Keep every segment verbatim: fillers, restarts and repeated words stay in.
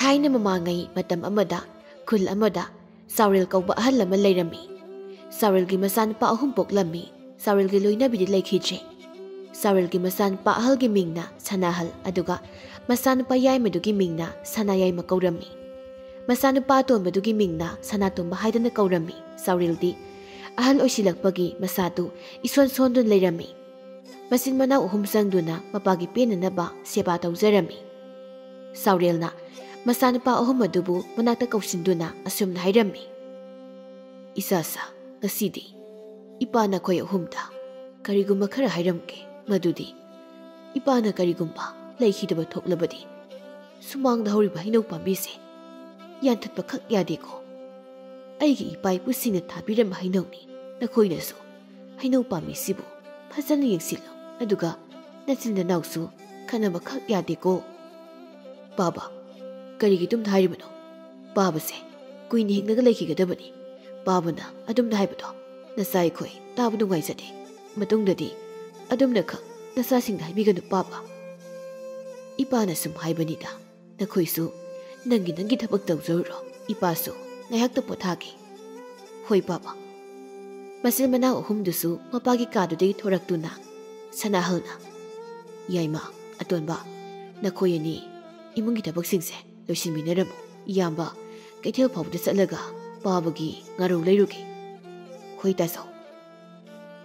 ꯊꯥꯏꯅ ꯃꯃꯥꯡꯉꯩ ꯃꯇꯝ ꯑꯃꯗ ꯈꯨꯜ ꯑꯃꯗ ꯆꯥꯎꯔꯦꯜ ꯀꯧꯕ ꯑꯍꯜ ꯑꯃ ꯂꯩꯔꯝꯃꯤ꯫ ꯆꯥꯎꯔꯦꯜꯒꯤ ꯃꯆꯥꯅꯨꯄꯥ ꯑꯍꯨꯝ ꯄꯣꯛꯂꯝꯃꯤ꯫ ꯆꯥꯎꯔꯦꯜꯒꯤ ꯂꯣꯏꯅꯕꯤꯗꯤ ꯂꯩꯈꯤꯗ꯭ꯔꯦ꯫ ꯆꯥꯎꯔꯦꯜꯒꯤ ꯃꯆꯥꯅꯨꯄꯥ ꯑꯍꯜꯒꯤ ꯃꯤꯡꯅ ꯁꯅꯥꯍꯜ, ꯑꯗꯨꯒ ꯃꯆꯥꯅꯨꯄꯥ ꯌꯥꯏꯃꯗꯨꯒꯤ ꯃꯤꯡꯅ ꯁꯅꯥꯌꯥꯏꯃ ꯀꯧꯔꯝꯃꯤ꯫ ꯃꯆꯥꯅꯨꯄꯥ ꯑꯇꯣꯟꯕꯗꯨꯒꯤ ꯃꯤꯡꯅ ꯁꯅꯥꯇꯣꯝꯕ ꯍꯥꯏꯗꯅ ꯀꯧꯔꯝꯃꯤ꯫ ꯆꯥꯎꯔꯦꯜꯗꯤ ꯑꯍꯜ ꯑꯣꯏꯁꯤꯜꯂꯛꯄꯒꯤ ꯃꯁꯥꯗꯨ ꯏꯁꯣꯟ ꯁꯣꯟꯗꯨꯅ ꯂꯩꯔꯝꯃꯤ꯫ ꯃꯆꯤꯟ ꯃꯅꯥꯎ ꯑꯍꯨꯝ ꯆꯪꯗꯨꯅ ꯃꯄꯥꯒꯤ ꯄꯦꯟꯅꯅꯕ ꯁꯦꯕꯥ ꯇꯧꯖꯔꯝꯃꯤ꯫ ꯆꯥꯎꯔꯦꯜꯅ ꯃꯆꯥꯅꯨꯄꯥ ꯑꯍꯨꯝ ꯑꯗꯨꯕꯨ ꯃꯅꯥꯛꯇ ꯀꯧꯁꯤꯟꯗꯨꯅ ꯑꯁꯨꯝꯅ ꯍꯥꯏꯔꯝꯃꯤ, "ꯏꯆꯥꯁꯥ, ꯉꯁꯤꯗꯤ ꯏꯄꯥ ꯅꯈꯣꯏ ꯑꯍꯨꯝꯗ ꯀꯔꯤꯒꯨꯝꯕ ꯈꯔ ꯍꯥꯏꯔꯝꯒꯦ, ꯃꯗꯨꯗꯤ ꯏꯄꯥꯅ ꯀꯔꯤꯒꯨꯝꯕ ꯂꯩꯈꯤꯗꯕ ꯊꯣꯛꯂꯕꯗꯤ ꯁꯨꯃꯥꯡꯗ ꯍꯧꯔꯤꯕ ꯍꯩꯅꯧ ꯄꯥꯝꯕꯤꯁꯦ ꯌꯥꯟꯊꯠꯄ ꯈꯛ ꯌꯥꯗꯦꯀꯣ꯫ ꯑꯩꯒꯤ ꯏꯄꯥ ꯏꯄꯨꯁꯤꯡꯅ ꯊꯥꯕꯤꯔꯝꯕ ꯍꯩꯅꯧꯅꯤ꯫ ꯅꯈꯣꯏꯅꯁꯨ ꯍꯩꯅꯧ ꯄꯥꯝꯕꯤꯁꯤꯕꯨ ꯐꯖꯅ ꯌꯦꯡꯁꯤꯜꯂꯨ, ꯑꯗꯨꯒ ꯅꯆꯤꯟ ꯅꯅꯥꯎꯁꯨ ꯈꯠꯅꯕ ꯈꯛ ꯌꯥꯗꯦꯀꯣ꯫" "ꯄꯥꯕ, ꯀꯔꯤꯒꯤ ꯑꯗꯨꯝꯅ ꯍꯥꯏꯔꯤꯕꯅꯣ? ꯄꯥꯕꯁꯦ ꯀꯨꯏꯅ ꯍꯤꯡꯂꯒ ꯂꯩꯈꯤꯒꯗꯕꯅꯤ꯫ ꯄꯥꯕꯅ ꯑꯗꯨꯝꯅ ꯍꯥꯏꯕꯗꯣ ꯅꯆꯥ ꯑꯩꯈꯣꯏ ꯇꯥꯕ ꯅꯨꯡꯉꯥꯏꯖꯗꯦ꯫ ꯃꯇꯨꯡꯗꯗꯤ ꯑꯗꯨꯝꯅ ꯈꯛ ꯅꯆꯥꯁꯤꯡꯗ ꯍꯥꯏꯕꯤꯒꯅꯨ ꯄꯥꯕ꯫ ꯏꯄꯥꯅ ꯁꯨꯝ ꯍꯥꯏꯕꯅꯤꯗ꯫ ꯅꯈꯣꯏꯁꯨ ꯅꯪꯒꯤ ꯅꯪꯒꯤ ꯊꯕꯛ ꯇꯧꯖꯔꯨꯔꯣ꯫ ꯏꯄꯥꯁꯨ ꯉꯥꯏꯍꯥꯛꯇ ꯄꯣꯊꯥꯒꯦ꯫" "ꯍꯣꯏ ꯄꯥꯕ꯫" ꯃꯆꯤꯟ ꯃꯅꯥꯎ ꯑꯍꯨꯝꯗꯨꯁꯨ ꯃꯄꯥꯒꯤ ꯀꯥꯗꯨꯗꯒꯤ ꯊꯣꯔꯛꯇꯨꯅ ꯁꯅꯥꯍꯜꯅ, "ꯌꯥꯏꯃ, ꯑꯇꯣꯟꯕ, ꯅꯈꯣꯏ ꯑꯅꯤ ꯏꯃꯨꯡꯒꯤ ꯊꯕꯛꯁꯤꯡꯁꯦ ꯂꯣꯏꯁꯤꯟꯃꯤꯟꯅꯔꯝꯃꯨ꯫ ꯏꯌꯥꯝꯕ ꯀꯩꯊꯦꯜ ꯐꯥꯎꯕꯗ ꯆꯠꯂꯒ ꯄꯥꯕꯒꯤ ꯉꯥꯔꯧ ꯂꯩꯔꯨꯒꯦ꯫" "ꯍꯣꯏ ꯇꯥꯆꯧ꯫"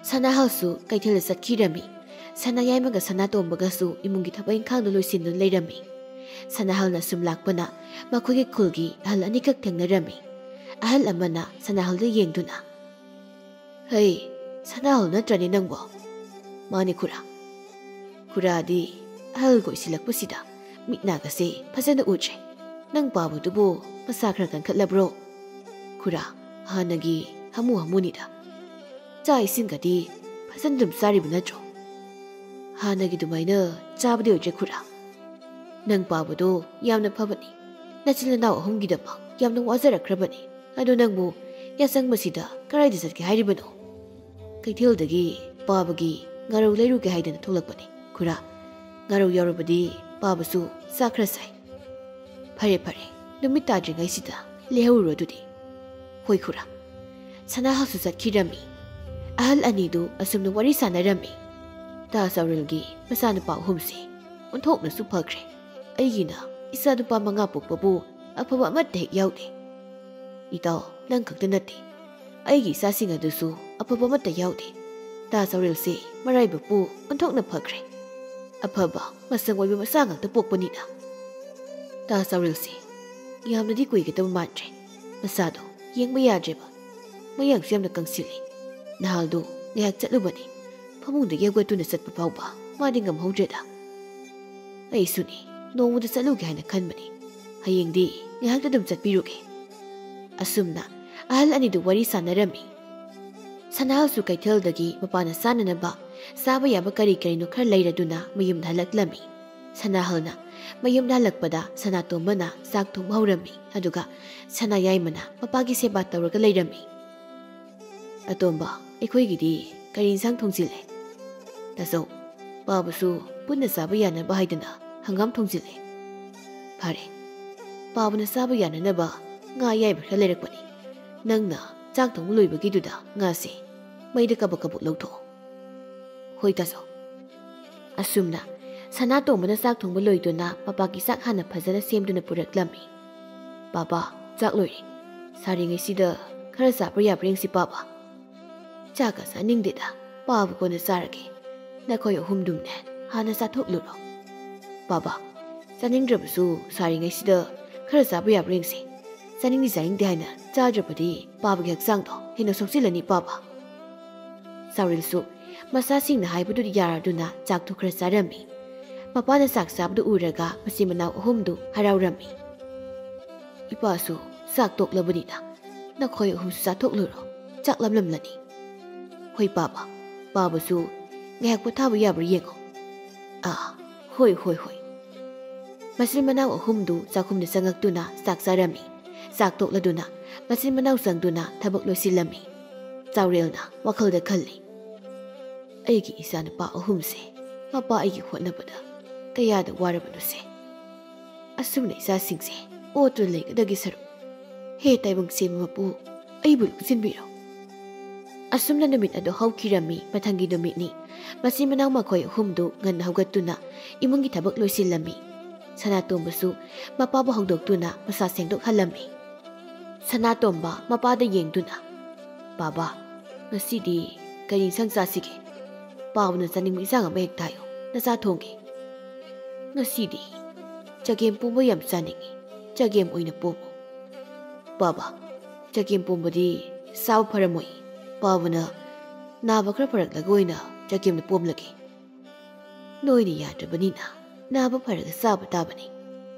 ꯁꯅꯥꯍꯜꯁꯨ ꯀꯩꯊꯦꯜꯗ ꯆꯠꯈꯤꯔꯝꯃꯤ꯫ ꯁꯅꯥꯌꯥꯏꯃꯒ ꯁꯅꯥꯇꯣꯝꯕꯒꯁꯨ ꯏꯃꯨꯡꯒꯤ ꯊꯕꯛ ꯏꯪꯈꯥꯡꯗꯨ ꯂꯣꯏꯁꯤꯟꯗꯨꯅ ꯂꯩꯔꯝꯃꯤ꯫ ꯁꯅꯥꯍꯜꯅ ꯁꯨꯝ ꯂꯥꯛꯄꯅ ꯃꯈꯣꯏꯒꯤ ꯈꯨꯜꯒꯤ ꯑꯍꯜ ꯑꯅꯤꯈꯛ ꯊꯦꯡꯅꯔꯝꯃꯤ꯫ ꯑꯍꯜ ꯑꯃꯅ ꯁꯅꯥꯍꯜꯗ ꯌꯦꯡꯗꯨꯅ, "ꯍꯩ, ꯁꯅꯥꯍꯜ ꯅꯠꯇ꯭ꯔꯅꯦ ꯅꯪꯕꯣ?" "ꯃꯥꯅꯦ ꯈꯨꯔꯥ꯫" "ꯈꯨꯔꯥꯗꯤ ꯑꯍꯜ ꯑꯣꯏꯁꯤꯜꯂꯛꯄꯁꯤꯗ ꯃꯤꯠ ꯅꯥꯒꯁꯦ ꯐꯖꯅ ꯎꯗ꯭ꯔꯦ꯫ ꯅꯪ ꯄꯥꯕꯗꯨꯕꯨ ꯃꯁꯥ ꯈꯔ ꯀꯟꯈꯠꯂꯕ꯭ꯔꯣ?" "ꯈꯨꯔꯥ, ꯍꯥꯟꯅꯒꯤ ꯍꯥꯃꯨ ꯍꯥꯃꯨꯅꯤꯗ꯫ ꯆꯥꯛ ꯏꯁꯤꯡꯒꯗꯤ ꯐꯖꯅ ꯑꯗꯨꯝ ꯆꯥꯔꯤꯕ ꯅꯠꯇ꯭ꯔꯣ?" "ꯍꯥꯟꯅꯒꯤ ꯑꯗꯨꯃꯥꯏꯅ ꯆꯥꯕꯗꯤ ꯑꯣꯏꯗ꯭ꯔꯦ ꯈꯨꯔꯥ꯫ ꯅꯪ ꯄꯥꯕꯗꯣ ꯌꯥꯝꯅ ꯐꯕꯅꯤ꯫ ꯅꯆꯤꯟ ꯅꯅꯥꯎ ꯑꯍꯨꯝꯒꯤꯗꯃꯛ ꯌꯥꯝꯅ ꯋꯥꯖꯔꯛꯈ꯭ꯔꯕꯅꯤ꯫ ꯑꯗꯣ ꯅꯪꯕꯨ ꯌꯥꯆꯪꯕꯁꯤꯗ ꯀꯗꯥꯏꯗ ꯆꯠꯀꯦ ꯍꯥꯏꯔꯤꯕꯅꯣ?" "ꯀꯩꯊꯦꯜꯗꯒꯤ ꯄꯥꯕꯒꯤ ꯉꯥꯔꯧ ꯂꯩꯔꯨꯒꯦ ꯍꯥꯏꯗꯅ ꯊꯣꯛꯂꯛꯄꯅꯤ ꯈꯨꯔꯥ꯫ ꯉꯥꯔꯧ ꯌꯥꯎꯔꯕꯗꯤ ꯄꯥꯕꯁꯨ ꯆꯥꯛ ꯈꯔ ꯆꯥꯏ꯫" "ꯐꯔꯦ ꯐꯔꯦ, ꯅꯨꯃꯤꯠ ꯇꯥꯗ꯭ꯔꯤꯉꯩꯁꯤꯗ ꯂꯩꯍꯧꯔꯨꯔꯣ ꯑꯗꯨꯗꯤ꯫" "ꯍꯣꯏ ꯈꯨꯔꯥ꯫" ꯁꯅꯥꯍꯜꯁꯨ ꯆꯠꯈꯤꯔꯝꯃꯤ꯫ ꯑꯍꯜ ꯑꯅꯤꯗꯨ ꯑꯁꯨꯝꯅ ꯋꯥꯔꯤ ꯁꯥꯟꯅꯔꯝꯃꯤ꯫ ꯇꯥ ꯆꯥꯎꯔꯦꯜꯒꯤ ꯃꯆꯥꯅꯨꯄꯥ ꯑꯍꯨꯝꯁꯦ ꯑꯣꯟꯊꯣꯛꯅꯁꯨ ꯐꯈ꯭ꯔꯦ꯫ ꯑꯩꯒꯤꯅ ꯏꯆꯥꯅꯨꯄꯥ ꯃꯉꯥ ꯄꯣꯛꯄꯕꯨ ꯑꯐꯕ ꯑꯃꯠꯇ ꯍꯦꯛ ꯌꯥꯎꯗꯦ꯫ ꯏꯇꯥꯎ, ꯅꯪ ꯈꯛꯇ ꯅꯠꯇꯦ, ꯑꯩꯒꯤ ꯏꯆꯥꯁꯤꯡ ꯑꯗꯨꯁꯨ ꯑꯐꯕ ꯑꯃꯠꯇ ꯌꯥꯎꯗꯦ꯫ ꯇꯥ ꯆꯥꯎꯔꯦꯜꯁꯦ ꯃꯔꯥꯏꯕꯛꯄꯨ ꯑꯣꯟꯊꯣꯛꯅ ꯐꯈ꯭ꯔꯦ꯫ ꯑꯐꯕ ꯃꯁꯪ ꯑꯣꯏꯕ ꯃꯆꯥ ꯉꯥꯛꯇ ꯄꯣꯛꯄꯅꯤꯅ꯫ ꯇꯥ ꯆꯥꯎꯔꯦꯜꯁꯦ ꯌꯥꯝꯅꯗꯤ ꯀꯨꯏꯒꯗꯕ ꯃꯥꯟꯗ꯭ꯔꯦ꯫ ꯃꯁꯥꯗꯣ ꯌꯦꯡꯕ ꯌꯥꯗ꯭ꯔꯦꯕ꯫ ꯃꯌꯥꯡꯁꯨ ꯌꯥꯝꯅ ꯀꯪꯁꯤꯜꯂꯤ꯫ ꯅꯍꯥꯜꯗꯣ ꯉꯥꯏꯍꯥꯛ ꯆꯠꯂꯨꯕꯅꯤ꯫ ꯐꯃꯨꯡꯗꯒꯤ ꯍꯧꯒꯠꯇꯨꯅ ꯆꯠꯄ ꯐꯥꯎꯕ ꯃꯥꯗꯤ ꯉꯝꯍꯧꯗ꯭ꯔꯦꯗ꯫ ꯑꯩꯁꯨꯅꯤ, ꯅꯣꯡꯃꯗ ꯆꯠꯂꯨꯒꯦ ꯍꯥꯏꯅ ꯈꯟꯕꯅꯤ꯫ ꯍꯌꯦꯡꯗꯤ ꯉꯥꯏꯍꯥꯛꯇ ꯑꯗꯨꯝ ꯆꯠꯄꯤꯔꯨꯒꯦ꯫ ꯑꯁꯨꯝꯅ ꯑꯍꯜ ꯑꯅꯤꯗꯨ ꯋꯥꯔꯤ ꯁꯥꯟꯅꯔꯝꯃꯤ꯫ ꯁꯅꯥꯍꯜꯁꯨ ꯀꯩꯊꯦꯜꯗꯒꯤ ꯃꯄꯥꯅ ꯆꯥꯅꯅꯕ ꯆꯥꯕ ꯌꯥꯕ ꯀꯔꯤ ꯀꯔꯤꯅꯣ ꯈꯔ ꯂꯩꯔꯗꯨꯅ ꯃꯌꯨꯝꯗ ꯍꯜꯂꯛꯂꯝꯃꯤ꯫ ꯁꯅꯥꯍꯜꯅ ꯃꯌꯨꯝꯗ ꯍꯜꯂꯛꯄꯗ ꯁꯅꯥꯇꯣꯝꯕꯅ ꯆꯥꯛ ꯊꯣꯡꯕ ꯍꯧꯔꯝꯃꯤ꯫ ꯑꯗꯨꯒ ꯁꯅꯥꯌꯥꯏꯃꯅ ꯃꯄꯥꯒꯤ ꯁꯦꯕꯥ ꯇꯧꯔꯒ ꯂꯩꯔꯝꯃꯤ꯫ "ꯑꯇꯣꯝꯕ, ꯑꯩꯈꯣꯏꯒꯤꯗꯤ ꯀꯔꯤ ꯏꯟꯁꯥꯡ ꯊꯣꯡꯖꯤꯜꯂꯦ?" "ꯇꯥꯆꯧ, ꯄꯥꯕꯁꯨ ꯄꯨꯟꯅ ꯆꯥꯕ ꯌꯥꯅꯕ ꯍꯥꯏꯗꯅ ꯍꯪꯒꯥꯝ ꯊꯣꯡꯖꯤꯜꯂꯦ꯫" "ꯐꯔꯦ, ꯄꯥꯕꯅ ꯆꯥꯕ ꯌꯥꯅꯅꯕ ꯉꯥ ꯑꯌꯥꯏꯕ ꯈꯔ ꯂꯩꯔꯛꯄꯅꯤ꯫ ꯅꯪꯅ ꯆꯥꯛ ꯊꯣꯡꯕ ꯂꯣꯏꯕꯒꯤꯗꯨꯗ ꯉꯥꯁꯦ ꯃꯩꯗ ꯀꯕꯛ ꯀꯕꯛ ꯂꯧꯊꯣꯛꯑꯣ꯫" "ꯍꯣꯏ ꯇꯥꯆꯧ꯫" ꯑꯁꯨꯝꯅ ꯁꯅꯥꯇꯣꯝꯕꯅ ꯆꯥꯛ ꯊꯣꯡꯕ ꯂꯣꯏꯗꯨꯅ ꯃꯄꯥꯒꯤ ꯆꯥꯛ ꯍꯥꯟꯅ ꯐꯖꯅ ꯁꯦꯝꯗꯨꯅ ꯄꯨꯔꯛꯂꯝꯃꯤ꯫ "ꯄꯥꯕ, ꯆꯥꯛ ꯂꯣꯏꯔꯦ꯫ ꯁꯥꯔꯤꯉꯩꯁꯤꯗ ꯈꯔ ꯆꯥꯕ ꯌꯥꯕ꯭ꯔꯥ ꯌꯦꯡꯁꯤ ꯄꯥꯕ꯫" "ꯆꯥꯛꯀ ꯆꯥꯅꯤꯡꯗꯦꯗ, ꯄꯥꯕ ꯀꯣꯟꯅ ꯆꯥꯔꯒꯦ꯫ ꯅꯈꯣꯏ ꯑꯍꯨꯝꯗꯨꯝꯅꯦ ꯍꯥꯟꯅ ꯆꯥꯊꯣꯛꯂꯨꯔꯣ꯫" "ꯄꯥꯕ, ꯆꯥꯅꯤꯡꯗ꯭ꯔꯕꯁꯨ ꯁꯥꯔꯤꯉꯩꯁꯤꯗ ꯈꯔ ꯆꯥꯕ ꯌꯥꯕ꯭ꯔꯥ ꯌꯦꯡꯁꯤ꯫ ꯆꯥꯅꯤꯡꯗꯦ ꯆꯥꯅꯤꯡꯗꯦ ꯍꯥꯏꯅ ꯆꯥꯗ꯭ꯔꯕꯗꯤ ꯄꯥꯕꯒꯤ ꯍꯛꯆꯥꯡꯗꯣ ꯍꯦꯟꯅ ꯁꯣꯛꯆꯤꯜꯂꯅꯤ ꯄꯥꯕ꯫" ꯆꯥꯎꯔꯦꯜꯁꯨ ꯃꯆꯥꯁꯤꯡꯅ ꯍꯥꯏꯕꯗꯨꯗ ꯌꯥꯔꯗꯨꯅ ꯆꯥꯛꯇꯨ ꯈꯔ ꯆꯥꯔꯝꯃꯤ꯫ ꯃꯄꯥꯅ ꯆꯥꯛ ꯆꯥꯕꯗꯨ ꯎꯔꯒ ꯃꯆꯤꯟ ꯃꯅꯥꯎ ꯑꯍꯨꯝꯗꯨ ꯍꯔꯥꯎꯔꯝꯃꯤ꯫ "ꯏꯄꯥꯁꯨ ꯆꯥꯛ ꯇꯣꯛꯂꯕꯅꯤꯅ ꯅꯈꯣꯏ ꯑꯍꯨꯝꯁꯨ ꯆꯥꯊꯣꯛꯂꯨꯔꯣ, ꯆꯥꯛ ꯂꯥꯝꯂꯝꯂꯅꯤ꯫" "ꯍꯣꯏ ꯄꯥꯕ, ꯄꯥꯕꯁꯨ ꯉꯥꯏꯍꯥꯛ ꯄꯣꯊꯥꯕ ꯌꯥꯕ꯭ꯔꯥ ꯌꯦꯡꯉꯣ꯫" "ꯑꯥ, ꯍꯣꯏ, ꯍꯣꯏ, ꯍꯣꯏ꯫" ꯃꯆꯤꯟ ꯃꯅꯥꯎ ꯑꯍꯨꯝꯗꯨ ꯆꯥꯛꯈꯨꯝꯗ ꯆꯪꯉꯛꯇꯨꯅ ꯆꯥꯛ ꯆꯥꯔꯝꯃꯤ꯫ ꯆꯥꯛ ꯇꯣꯛꯂꯗꯨꯅ ꯃꯆꯤꯟ ꯃꯅꯥꯎ ꯆꯪꯗꯨꯅ ꯊꯕꯛ ꯂꯣꯏꯁꯤꯜꯂꯝꯃꯤ꯫ ꯆꯥꯎꯔꯦꯜꯅ ꯋꯥꯈꯜꯗ ꯈꯜꯂꯤ, "ꯑꯩꯒꯤ ꯏꯆꯥꯅꯨꯄꯥ ꯑꯍꯨꯝꯁꯦ ꯃꯄꯥ ꯑꯩꯒꯤ ꯍꯣꯠꯅꯕꯗ ꯀꯌꯥꯗ ꯋꯥꯔꯕꯅꯣꯁꯦ꯫" ꯑꯁꯨꯝꯅ ꯏꯆꯥꯁꯤꯡꯁꯦ ꯑꯣꯠꯇꯨꯅ ꯂꯩꯒꯗꯒꯤ ꯁꯔꯨꯛ, ꯍꯦ ꯇꯥꯏꯕꯪ ꯁꯦꯝꯕ ꯃꯄꯨ, ꯑꯩꯕꯨ ꯂꯧꯁꯤꯟꯕꯤꯔꯣ꯫ ꯑꯁꯨꯝꯅ ꯅꯨꯃꯤꯠ ꯑꯗꯨ ꯍꯧꯈꯤꯔꯝꯃꯤ꯫ ꯃꯊꯪꯒꯤ ꯅꯨꯃꯤꯠꯅꯤ꯫ ꯃꯆꯤꯟ ꯃꯅꯥꯎ ꯃꯈꯣꯏ ꯑꯍꯨꯝꯗꯨ ꯉꯟꯅ ꯍꯧꯒꯠꯇꯨꯅ ꯏꯃꯨꯡꯒꯤ ꯊꯕꯛ ꯂꯣꯏꯁꯤꯜꯂꯝꯃꯤ꯫ ꯁꯅꯥꯇꯣꯝꯕꯁꯨ ꯃꯄꯥꯕꯨ ꯍꯧꯗꯣꯛꯇꯨꯅ ꯃꯁꯥ ꯁꯦꯡꯗꯣꯛꯍꯜꯂꯝꯃꯤ꯫ ꯁꯅꯥꯇꯣꯝꯕ ꯃꯄꯥꯗ ꯌꯦꯡꯗꯨꯅ, "ꯕꯥꯕꯥ, ꯉꯁꯤꯗꯤ ꯀꯔꯤ ꯏꯟꯁꯥꯡ ꯆꯥꯁꯤꯒꯦ? ꯄꯥꯕꯅ ꯆꯥꯅꯤꯡꯕ ꯏꯟꯁꯥꯡ ꯑꯃ ꯍꯦꯛꯇ ꯍꯥꯏꯌꯨ, ꯅꯆꯥ ꯊꯣꯡꯒꯦ꯫" "ꯉꯁꯤꯗꯤ ꯆꯒꯦꯝ ꯄꯣꯝꯕ ꯌꯥꯝ ꯆꯥꯅꯤꯡꯉꯤ, ꯆꯒꯦꯝ ꯑꯣꯏꯅ ꯄꯣꯝꯃꯨ꯫" "ꯕꯥꯕꯥ, ꯆꯒꯦꯝ ꯄꯣꯝꯕꯗꯤ ꯆꯥꯕ ꯐꯔꯝꯃꯣꯏ, ꯄꯥꯕꯅ ꯅꯥꯕ ꯈꯔ ꯐꯔꯛꯂꯒ ꯑꯣꯏꯅ ꯆꯒꯦꯝꯗꯨ ꯄꯣꯝꯂꯒꯦ꯫" "ꯅꯣꯏꯅ ꯌꯥꯗ꯭ꯔꯕꯅꯤꯅ ꯅꯥꯕ ꯐꯔꯒ ꯆꯥꯕ ꯇꯥꯕꯅꯤ꯫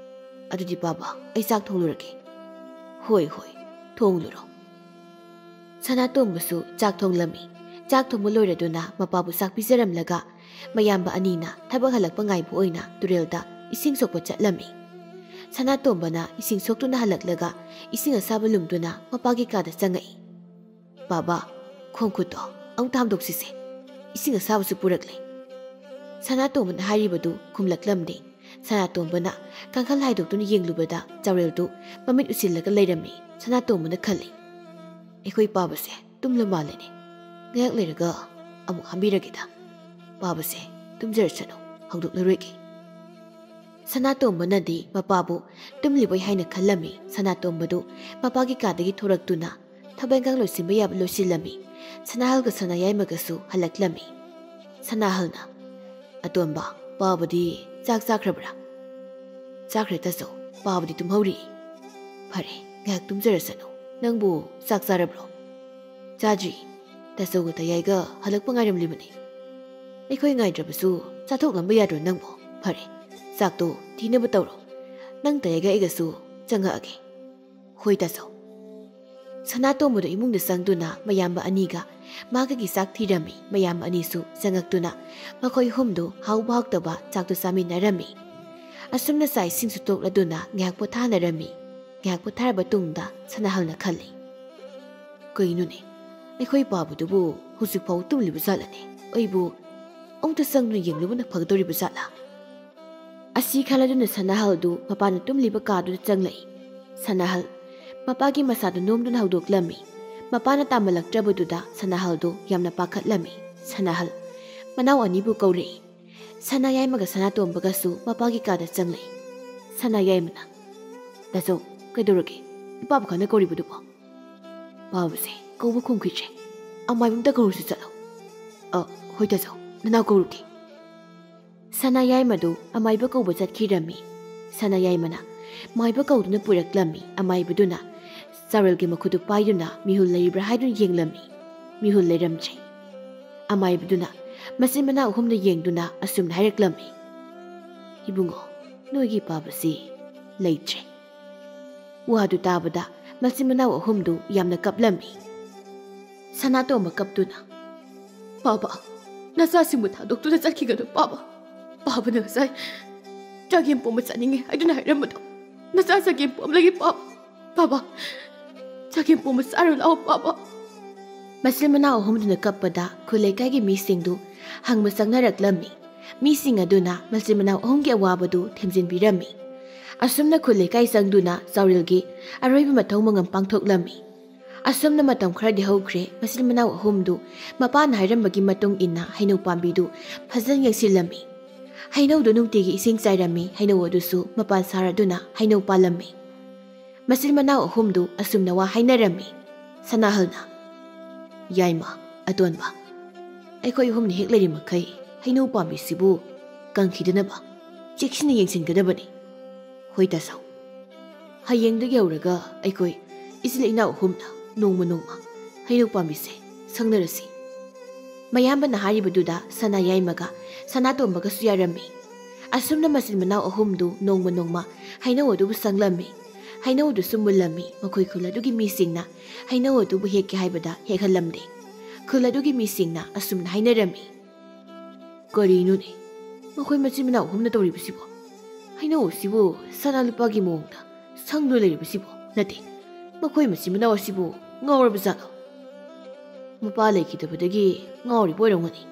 ꯑꯗꯨꯗꯤ ꯕꯥꯕꯥ, ꯑꯩ ꯆꯥꯛ ꯊꯣꯡꯂꯨꯔꯒꯦ꯫" "ꯍꯣꯏ, ꯍꯣꯏ, ꯊꯣꯡꯂꯨꯔꯣ꯫" ꯁꯅꯥꯇꯣꯝꯕꯁꯨ ꯆꯥꯛ ꯊꯣꯡꯂꯝꯃꯤ꯫ ꯆꯥꯛ ꯊꯣꯡꯕ ꯂꯣꯏꯔꯗꯨꯅ ꯃꯄꯥꯕꯨ ꯆꯥꯛ ꯄꯤꯖꯔꯝꯂꯒ ꯃꯌꯥꯝꯕ ꯑꯅꯤꯅ ꯊꯕꯛ ꯍꯜꯂꯛꯄ ꯉꯥꯏꯕ ꯑꯣꯏꯅ ꯇꯨꯔꯦꯜꯗ ꯏꯁꯤꯡ ꯁꯣꯛꯄ ꯆꯠꯂꯝꯃꯤ꯫ ꯁꯅꯥꯇꯣꯝꯕꯅ ꯏꯁꯤꯡ ꯁꯣꯛꯇꯨꯅ ꯍꯜꯂꯛꯂꯒ ꯏꯁꯤꯡ ꯑꯁꯥꯕ ꯂꯨꯝꯗꯨꯅ ꯃꯄꯥꯒꯤ ꯀꯥꯗ ꯆꯪꯉꯛꯏ꯫ "ꯕꯥꯕꯥ, ꯈꯣꯡ ꯈꯨꯠꯇꯣ ꯑꯃꯨꯛꯇ ꯍꯥꯝꯗꯣꯛꯁꯤꯁꯦ, ꯏꯁꯤꯡ ꯑꯁꯥꯕꯁꯨ ꯄꯨꯔꯛꯂꯦ꯫" ꯁꯅꯥꯇꯣꯝꯕꯅ ꯍꯥꯏꯔꯤꯕꯗꯨ ꯈꯨꯝꯂꯛꯂꯝꯗꯦ꯫ ꯁꯅꯥꯇꯣꯝꯕꯅ ꯀꯥꯡꯈꯜ ꯍꯥꯏꯗꯣꯛꯇꯨꯅ ꯌꯦꯡꯂꯨꯕꯗ ꯆꯥꯎꯔꯦꯜꯗꯨ ꯃꯃꯤꯠ ꯎꯏꯁꯤꯜꯂꯒ ꯂꯩꯔꯝꯃꯤ꯫ ꯁꯅꯥꯇꯣꯝꯕꯅ ꯈꯜꯂꯤ, "ꯑꯩꯈꯣꯏ ꯄꯥꯕꯁꯦ ꯇꯨꯝꯂ ꯃꯥꯜꯂꯦꯅꯦ꯫ ꯉꯥꯏꯍꯥꯛ ꯂꯩꯔꯒ ꯑꯃꯨꯛ ꯍꯥꯝꯕꯤꯔꯒꯦꯗ꯫ ꯄꯥꯕꯁꯦ ꯇꯨꯝꯖꯔꯁꯅꯨ, ꯍꯧꯗꯣꯛꯂꯔꯣꯏꯒꯦ꯫" ꯁꯅꯥꯇꯣꯝꯕꯅꯗꯤ ꯃꯄꯥꯕꯨ ꯇꯨꯝꯂꯤꯕꯣꯏ ꯍꯥꯏꯅ ꯈꯜꯂꯝꯃꯤ꯫ ꯁꯅꯥꯇꯣꯝꯕꯗꯨ ꯃꯄꯥꯒꯤ ꯀꯥꯗꯒꯤ ꯊꯣꯔꯛꯇꯨꯅ ꯊꯕꯛ ꯏꯟꯈꯥꯡ ꯂꯣꯏꯁꯤꯟꯕ ꯌꯥꯕ ꯂꯣꯏꯁꯤꯜꯂꯝꯃꯤ꯫ ꯁꯅꯥꯍꯜꯒ ꯁꯅꯥꯌꯥꯏꯃꯒꯁꯨ ꯍꯜꯂꯛꯂꯝꯃꯤ꯫ ꯁꯅꯥꯍꯜꯅ, "ꯑꯇꯣꯟꯕ, ꯄꯥꯕꯗꯤ ꯆꯥꯛ ꯆꯥꯈ꯭ꯔꯕ꯭ꯔꯥ?" "ꯆꯥꯈ꯭ꯔꯦ ꯇꯥꯆꯧ, ꯄꯥꯕꯗꯤ ꯇꯨꯝꯍꯧꯔꯤ꯫" "ꯐꯔꯦ, ꯉꯥꯏꯍꯥꯛ ꯇꯨꯝꯖꯔꯁꯅꯨ꯫ ꯅꯪꯕꯨ ꯆꯥꯛ ꯆꯥꯔꯕ꯭ꯔꯣ?" "ꯆꯥꯗ꯭ꯔꯤ꯫ ꯇꯥꯆꯧꯒ ꯇꯌꯥꯏꯒ ꯍꯜꯂꯛꯄ ꯉꯥꯏꯔꯝꯂꯤꯕꯅꯤ꯫" "ꯑꯩꯈꯣꯏ ꯉꯥꯏꯗ꯭ꯔꯕꯁꯨ ꯆꯥꯊꯣꯛꯂꯝꯕ ꯌꯥꯗ꯭ꯔꯣ ꯅꯪꯕꯨ? ꯐꯔꯦ, ꯆꯥꯛꯇꯣ ꯊꯤꯅꯕ ꯇꯧꯔꯣ꯫ ꯅꯪ ꯇꯌꯥꯏꯒ ꯑꯩꯒꯁꯨ ꯆꯪꯉꯛꯑꯒꯦ꯫" "ꯍꯣꯏ ꯇꯥꯆꯧ꯫" ꯁꯅꯥꯇꯣꯝꯕꯗꯨ ꯏꯃꯨꯡꯗ ꯆꯪꯗꯨꯅ ꯃꯌꯥꯝꯕ ꯑꯅꯤꯒ ꯃꯥꯒꯒꯤ ꯆꯥꯛ ꯊꯤꯔꯝꯃꯤ꯫ ꯃꯌꯥꯝꯕ ꯑꯅꯤꯁꯨ ꯆꯪꯉꯛꯇꯨꯅ ꯃꯈꯣꯏ ꯑꯍꯨꯝꯗꯨ ꯍꯥꯎꯕ ꯍꯥꯎꯇꯕ ꯆꯥꯛꯇꯨ ꯆꯥꯃꯤꯟꯅꯔꯝꯃꯤ꯫ ꯑꯁꯨꯝꯅ ꯆꯥꯛ ꯏꯁꯤꯡꯁꯨ ꯇꯣꯛꯂꯗꯨꯅ ꯉꯥꯏꯍꯥꯛ ꯄꯣꯊꯥꯅꯔꯝꯃꯤ꯫ ꯉꯥꯏꯍꯥꯛ ꯄꯣꯊꯥꯔꯕ ꯇꯨꯡꯗ ꯁꯅꯥꯍꯜꯅ ꯈꯜꯂꯤ, "ꯀꯩꯅꯣꯅꯦ, ꯑꯩꯈꯣꯏ ꯄꯥꯕꯗꯨꯕꯨ ꯍꯧꯖꯤꯛꯐꯥꯎ ꯇꯨꯝꯂꯤꯕ ꯖꯥꯠꯂꯅꯦ? ꯑꯩꯕꯨ ꯑꯃꯨꯛꯇ ꯆꯪꯗꯨꯅ ꯌꯦꯡꯂꯨꯕꯅ ꯐꯒꯗꯧꯔꯤꯕ ꯖꯥꯠꯂꯥ?" ꯑꯁꯤ ꯈꯜꯂꯗꯨꯅ ꯁꯅꯥꯍꯜꯗꯨ ꯃꯄꯥꯅ ꯇꯨꯝꯂꯤꯕ ꯀꯥꯗꯨꯗ ꯆꯪꯂꯛꯏ꯫ ꯁꯅꯥꯍꯜ ꯃꯄꯥꯒꯤ ꯃꯁꯥꯗꯨ ꯅꯣꯝꯗꯨꯅ ꯍꯧꯗꯣꯛꯂꯝꯃꯤ꯫ ꯃꯄꯥꯅ ꯇꯥꯃꯜꯂꯛꯇ꯭ꯔꯕꯗꯨꯗ ꯁꯅꯥꯍꯜꯗꯨ ꯌꯥꯝꯅ ꯄꯥꯈꯠꯂꯝꯃꯤ꯫ ꯁꯅꯥꯍꯜ ꯃꯅꯥꯎ ꯑꯅꯤꯕꯨ ꯀꯧꯔꯛꯏ꯫ ꯁꯅꯥ ꯌꯥꯏꯃꯒ ꯁꯅꯥꯇꯣꯝꯕꯒꯁꯨ ꯃꯄꯥꯒꯤ ꯀꯥꯗ ꯆꯪꯂꯛꯏ꯫ ꯁꯅꯥ ꯌꯥꯏꯃꯅ, "ꯇꯥꯆꯧ, ꯀꯩꯗꯧꯔꯒꯦ? ꯏꯄꯥꯕꯨ ꯈꯪꯅ ꯀꯧꯔꯤꯕꯗꯨꯕꯣ?" "ꯄꯥꯕꯁꯦ ꯀꯧꯕ ꯈꯨꯝꯈꯤꯗ꯭ꯔꯦ꯫ ꯑꯃꯥꯏꯕꯝꯇ ꯀꯧꯔꯨꯁꯤ ꯆꯠꯂꯣ꯫" "ꯑ, ꯍꯣꯏ ꯇꯥꯆꯧ, ꯅꯅꯥꯎ ꯀꯧꯔꯨꯒꯦ꯫" ꯁꯅꯥ ꯌꯥꯏꯃꯗꯨ ꯑꯃꯥꯏꯕ ꯀꯧꯕ ꯆꯠꯈꯤꯔꯝꯃꯤ꯫ ꯁꯅꯥ ꯌꯥꯏꯃꯅ ꯃꯥꯏꯕ ꯀꯧꯗꯨꯅ ꯄꯨꯔꯛꯂꯝꯃꯤ꯫ ꯑꯃꯥꯏꯕꯗꯨꯅ ꯆꯥꯎꯔꯦꯜꯒꯤ ꯃꯈꯨꯠꯇꯨ ꯄꯥꯏꯗꯨꯅ ꯃꯤꯍꯨꯜ ꯂꯩꯔꯤꯕ꯭ꯔꯥ ꯍꯥꯏꯗꯨꯅ ꯌꯦꯡꯂꯝꯃꯤ꯫ ꯃꯤꯍꯨꯜ ꯂꯩꯔꯝꯗ꯭ꯔꯦ꯫ ꯑꯃꯥꯏꯕꯗꯨꯅ ꯃꯆꯤꯟ ꯃꯅꯥꯎ ꯑꯍꯨꯝꯗ ꯌꯦꯡꯗꯨꯅ ꯑꯁꯨꯝꯅ ꯍꯥꯏꯔꯛꯂꯝꯃꯤ, "ꯏꯕꯨꯡꯉꯣ, ꯅꯣꯏꯒꯤ ꯄꯥꯕꯁꯤ ꯂꯩꯇ꯭ꯔꯦ꯫" ꯋꯥꯗꯨ ꯇꯥꯕꯗ ꯃꯆꯤꯟ ꯃꯅꯥꯎ ꯑꯍꯨꯝꯗꯨ ꯌꯥꯝꯅ ꯀꯞꯂꯝꯃꯤ꯫ ꯁꯅꯥꯇꯣꯝꯕ ꯀꯞꯇꯨꯅ, "ꯄꯥꯕ, ꯅꯆꯥꯁꯤꯡꯕꯨ ꯊꯥꯗꯣꯛꯇꯨꯅ ꯆꯠꯈꯤꯒꯅꯨ ꯄꯥꯕ꯫ ꯄꯥꯕꯅ ꯉꯁꯥꯏ ꯆꯒꯦꯝ ꯄꯣꯝꯕ ꯆꯥꯅꯤꯡꯉꯦ ꯍꯥꯏꯗꯨꯅ ꯍꯥꯏꯔꯝꯕꯗꯣ ꯅꯆꯥ ꯆꯒꯦꯝ ꯄꯣꯝꯂꯒꯦ ꯄꯥꯕ꯫ ꯄꯥꯕ, ꯆꯒꯦꯝ ꯄꯣꯝꯕ ꯆꯥꯔꯨ ꯂꯥꯛꯑꯣ ꯄꯥꯕ꯫" ꯃꯆꯤꯟ ꯃꯅꯥꯎ ꯑꯍꯨꯝꯗꯨꯅ ꯀꯞꯄꯗ ꯈꯨꯜ ꯂꯩꯀꯥꯏꯒꯤ ꯃꯤꯁꯤꯡꯗꯨ ꯍꯪꯕ ꯆꯪꯅꯔꯛꯂꯝꯃꯤ꯫ ꯃꯤꯁꯤꯡ ꯑꯗꯨꯅ ꯃꯆꯤꯟ ꯃꯅꯥꯎ ꯑꯍꯨꯝꯒꯤ ꯑꯋꯥꯕꯗꯨ ꯊꯦꯝꯖꯤꯟꯕꯤꯔꯝꯃꯤ꯫ ꯑꯁꯨꯝꯅ ꯈꯨꯜ ꯂꯩꯀꯥꯏ ꯆꯪꯗꯨꯅ ꯆꯥꯎꯔꯦꯜꯒꯤ ꯑꯔꯣꯏꯕ ꯃꯊꯧ ꯃꯉꯝ ꯄꯥꯡꯊꯣꯛꯂꯝꯃꯤ꯫ ꯑꯁꯨꯝꯅ ꯃꯇꯝ ꯈꯔꯗꯤ ꯍꯧꯈ꯭ꯔꯦ꯫ ꯃꯆꯤꯟ ꯃꯅꯥꯎ ꯑꯍꯨꯝꯗꯨ ꯃꯄꯥꯅ ꯍꯥꯏꯔꯝꯕꯒꯤ ꯃꯇꯨꯡ ꯏꯟꯅ ꯍꯩꯅꯧ ꯄꯥꯝꯕꯤꯗꯨ ꯐꯖꯅ ꯌꯦꯡꯁꯤꯜꯂꯝꯃꯤ꯫ ꯍꯩꯅꯧꯗꯨ ꯅꯨꯡꯇꯤꯒꯤ ꯏꯁꯤꯡ ꯆꯥꯏꯔꯝꯃꯤ꯫ ꯍꯩꯅꯧ ꯑꯗꯨꯁꯨ ꯃꯄꯥꯟ ꯁꯥꯔꯗꯨꯅ ꯍꯩꯅꯧ ꯄꯥꯜꯂꯝꯃꯤ꯫ ꯃꯆꯤꯟ ꯃꯅꯥꯎ ꯑꯍꯨꯝꯗꯨ ꯑꯁꯨꯝꯅ ꯋꯥ ꯍꯥꯏꯅꯔꯝꯃꯤ꯫ ꯁꯅꯥꯍꯜꯅ, "ꯌꯥꯏꯃ, ꯑꯇꯣꯟꯕ, ꯑꯩꯈꯣꯏ ꯑꯍꯨꯝꯅ ꯍꯦꯛ ꯂꯩꯔꯤꯃꯈꯩ ꯍꯩꯅꯧ ꯄꯥꯝꯕꯤꯁꯤꯕꯨ ꯀꯪꯈꯤꯗꯅꯕ ꯆꯦꯛꯁꯤꯟꯅ ꯌꯦꯡꯁꯤꯟꯒꯗꯕꯅꯤ꯫" "ꯍꯣꯏ ꯇꯥꯆꯧ, ꯍꯌꯦꯡꯗꯒꯤ ꯍꯧꯔꯒ ꯑꯩꯈꯣꯏ ꯏꯆꯤꯜ ꯏꯅꯥꯎ ꯑꯍꯨꯝꯅ ꯅꯣꯡꯃ ꯅꯣꯡꯃ ꯍꯩꯅꯧ ꯄꯥꯝꯕꯤꯁꯦ ꯁꯪꯅꯔꯁꯤ꯫" ꯃꯌꯥꯝꯕꯅ ꯍꯥꯏꯔꯤꯕꯗꯨꯗ ꯁꯅꯥ ꯌꯥꯏꯃꯒ ꯁꯅꯥꯇꯣꯝꯕꯒꯁꯨ ꯌꯥꯔꯝꯃꯤ꯫ ꯑꯁꯨꯝꯅ ꯃꯆꯤꯟ ꯃꯅꯥꯎ ꯑꯍꯨꯝꯗꯨ ꯅꯣꯡꯃ ꯅꯣꯡꯃ ꯍꯩꯅꯧ ꯑꯗꯨꯕꯨ ꯁꯪꯂꯝꯃꯤ꯫ ꯍꯩꯅꯧ ꯑꯗꯨꯁꯨ ꯃꯨꯜꯂꯝꯃꯤ꯫ ꯃꯈꯣꯏ ꯈꯨꯜ ꯑꯗꯨꯒꯤ ꯃꯤꯁꯤꯡꯅ ꯍꯩꯅꯧ ꯑꯗꯨꯕꯨ ꯍꯦꯛꯀꯦ ꯍꯥꯏꯕꯗ ꯍꯦꯛꯍꯜꯂꯝꯗꯦ꯫ ꯈꯨꯜ ꯑꯗꯨꯒꯤ ꯃꯤꯁꯤꯡꯅ ꯑꯁꯨꯝꯅ ꯍꯥꯏꯅꯔꯝꯃꯤ, "ꯀꯔꯤꯅꯣꯅꯦ ꯃꯈꯣꯏ ꯃꯆꯤꯟ ꯃꯅꯥꯎ ꯑꯍꯨꯝꯅ ꯇꯧꯔꯤꯕꯁꯤꯕꯣ? ꯍꯩꯅꯧ ꯑꯁꯤꯕꯨ ꯁꯅꯥ ꯂꯨꯄꯥꯒꯤ ꯃꯑꯣꯡꯗ ꯁꯪꯗꯨꯅ ꯂꯩꯔꯤꯕꯁꯤꯕꯣ? ꯅꯠꯇꯦ, ꯃꯈꯣꯏ ꯃꯆꯤꯟ ꯃꯅꯥꯎ ꯑꯁꯤꯕꯨ ꯉꯥꯎꯔꯕ ꯖꯥꯠꯂꯣ? ꯃꯄꯥ ꯂꯩꯈꯤꯗꯕꯗꯒꯤ ꯉꯥꯎꯔꯤꯕ ꯑꯣꯏꯔꯝꯒꯅꯤ꯫"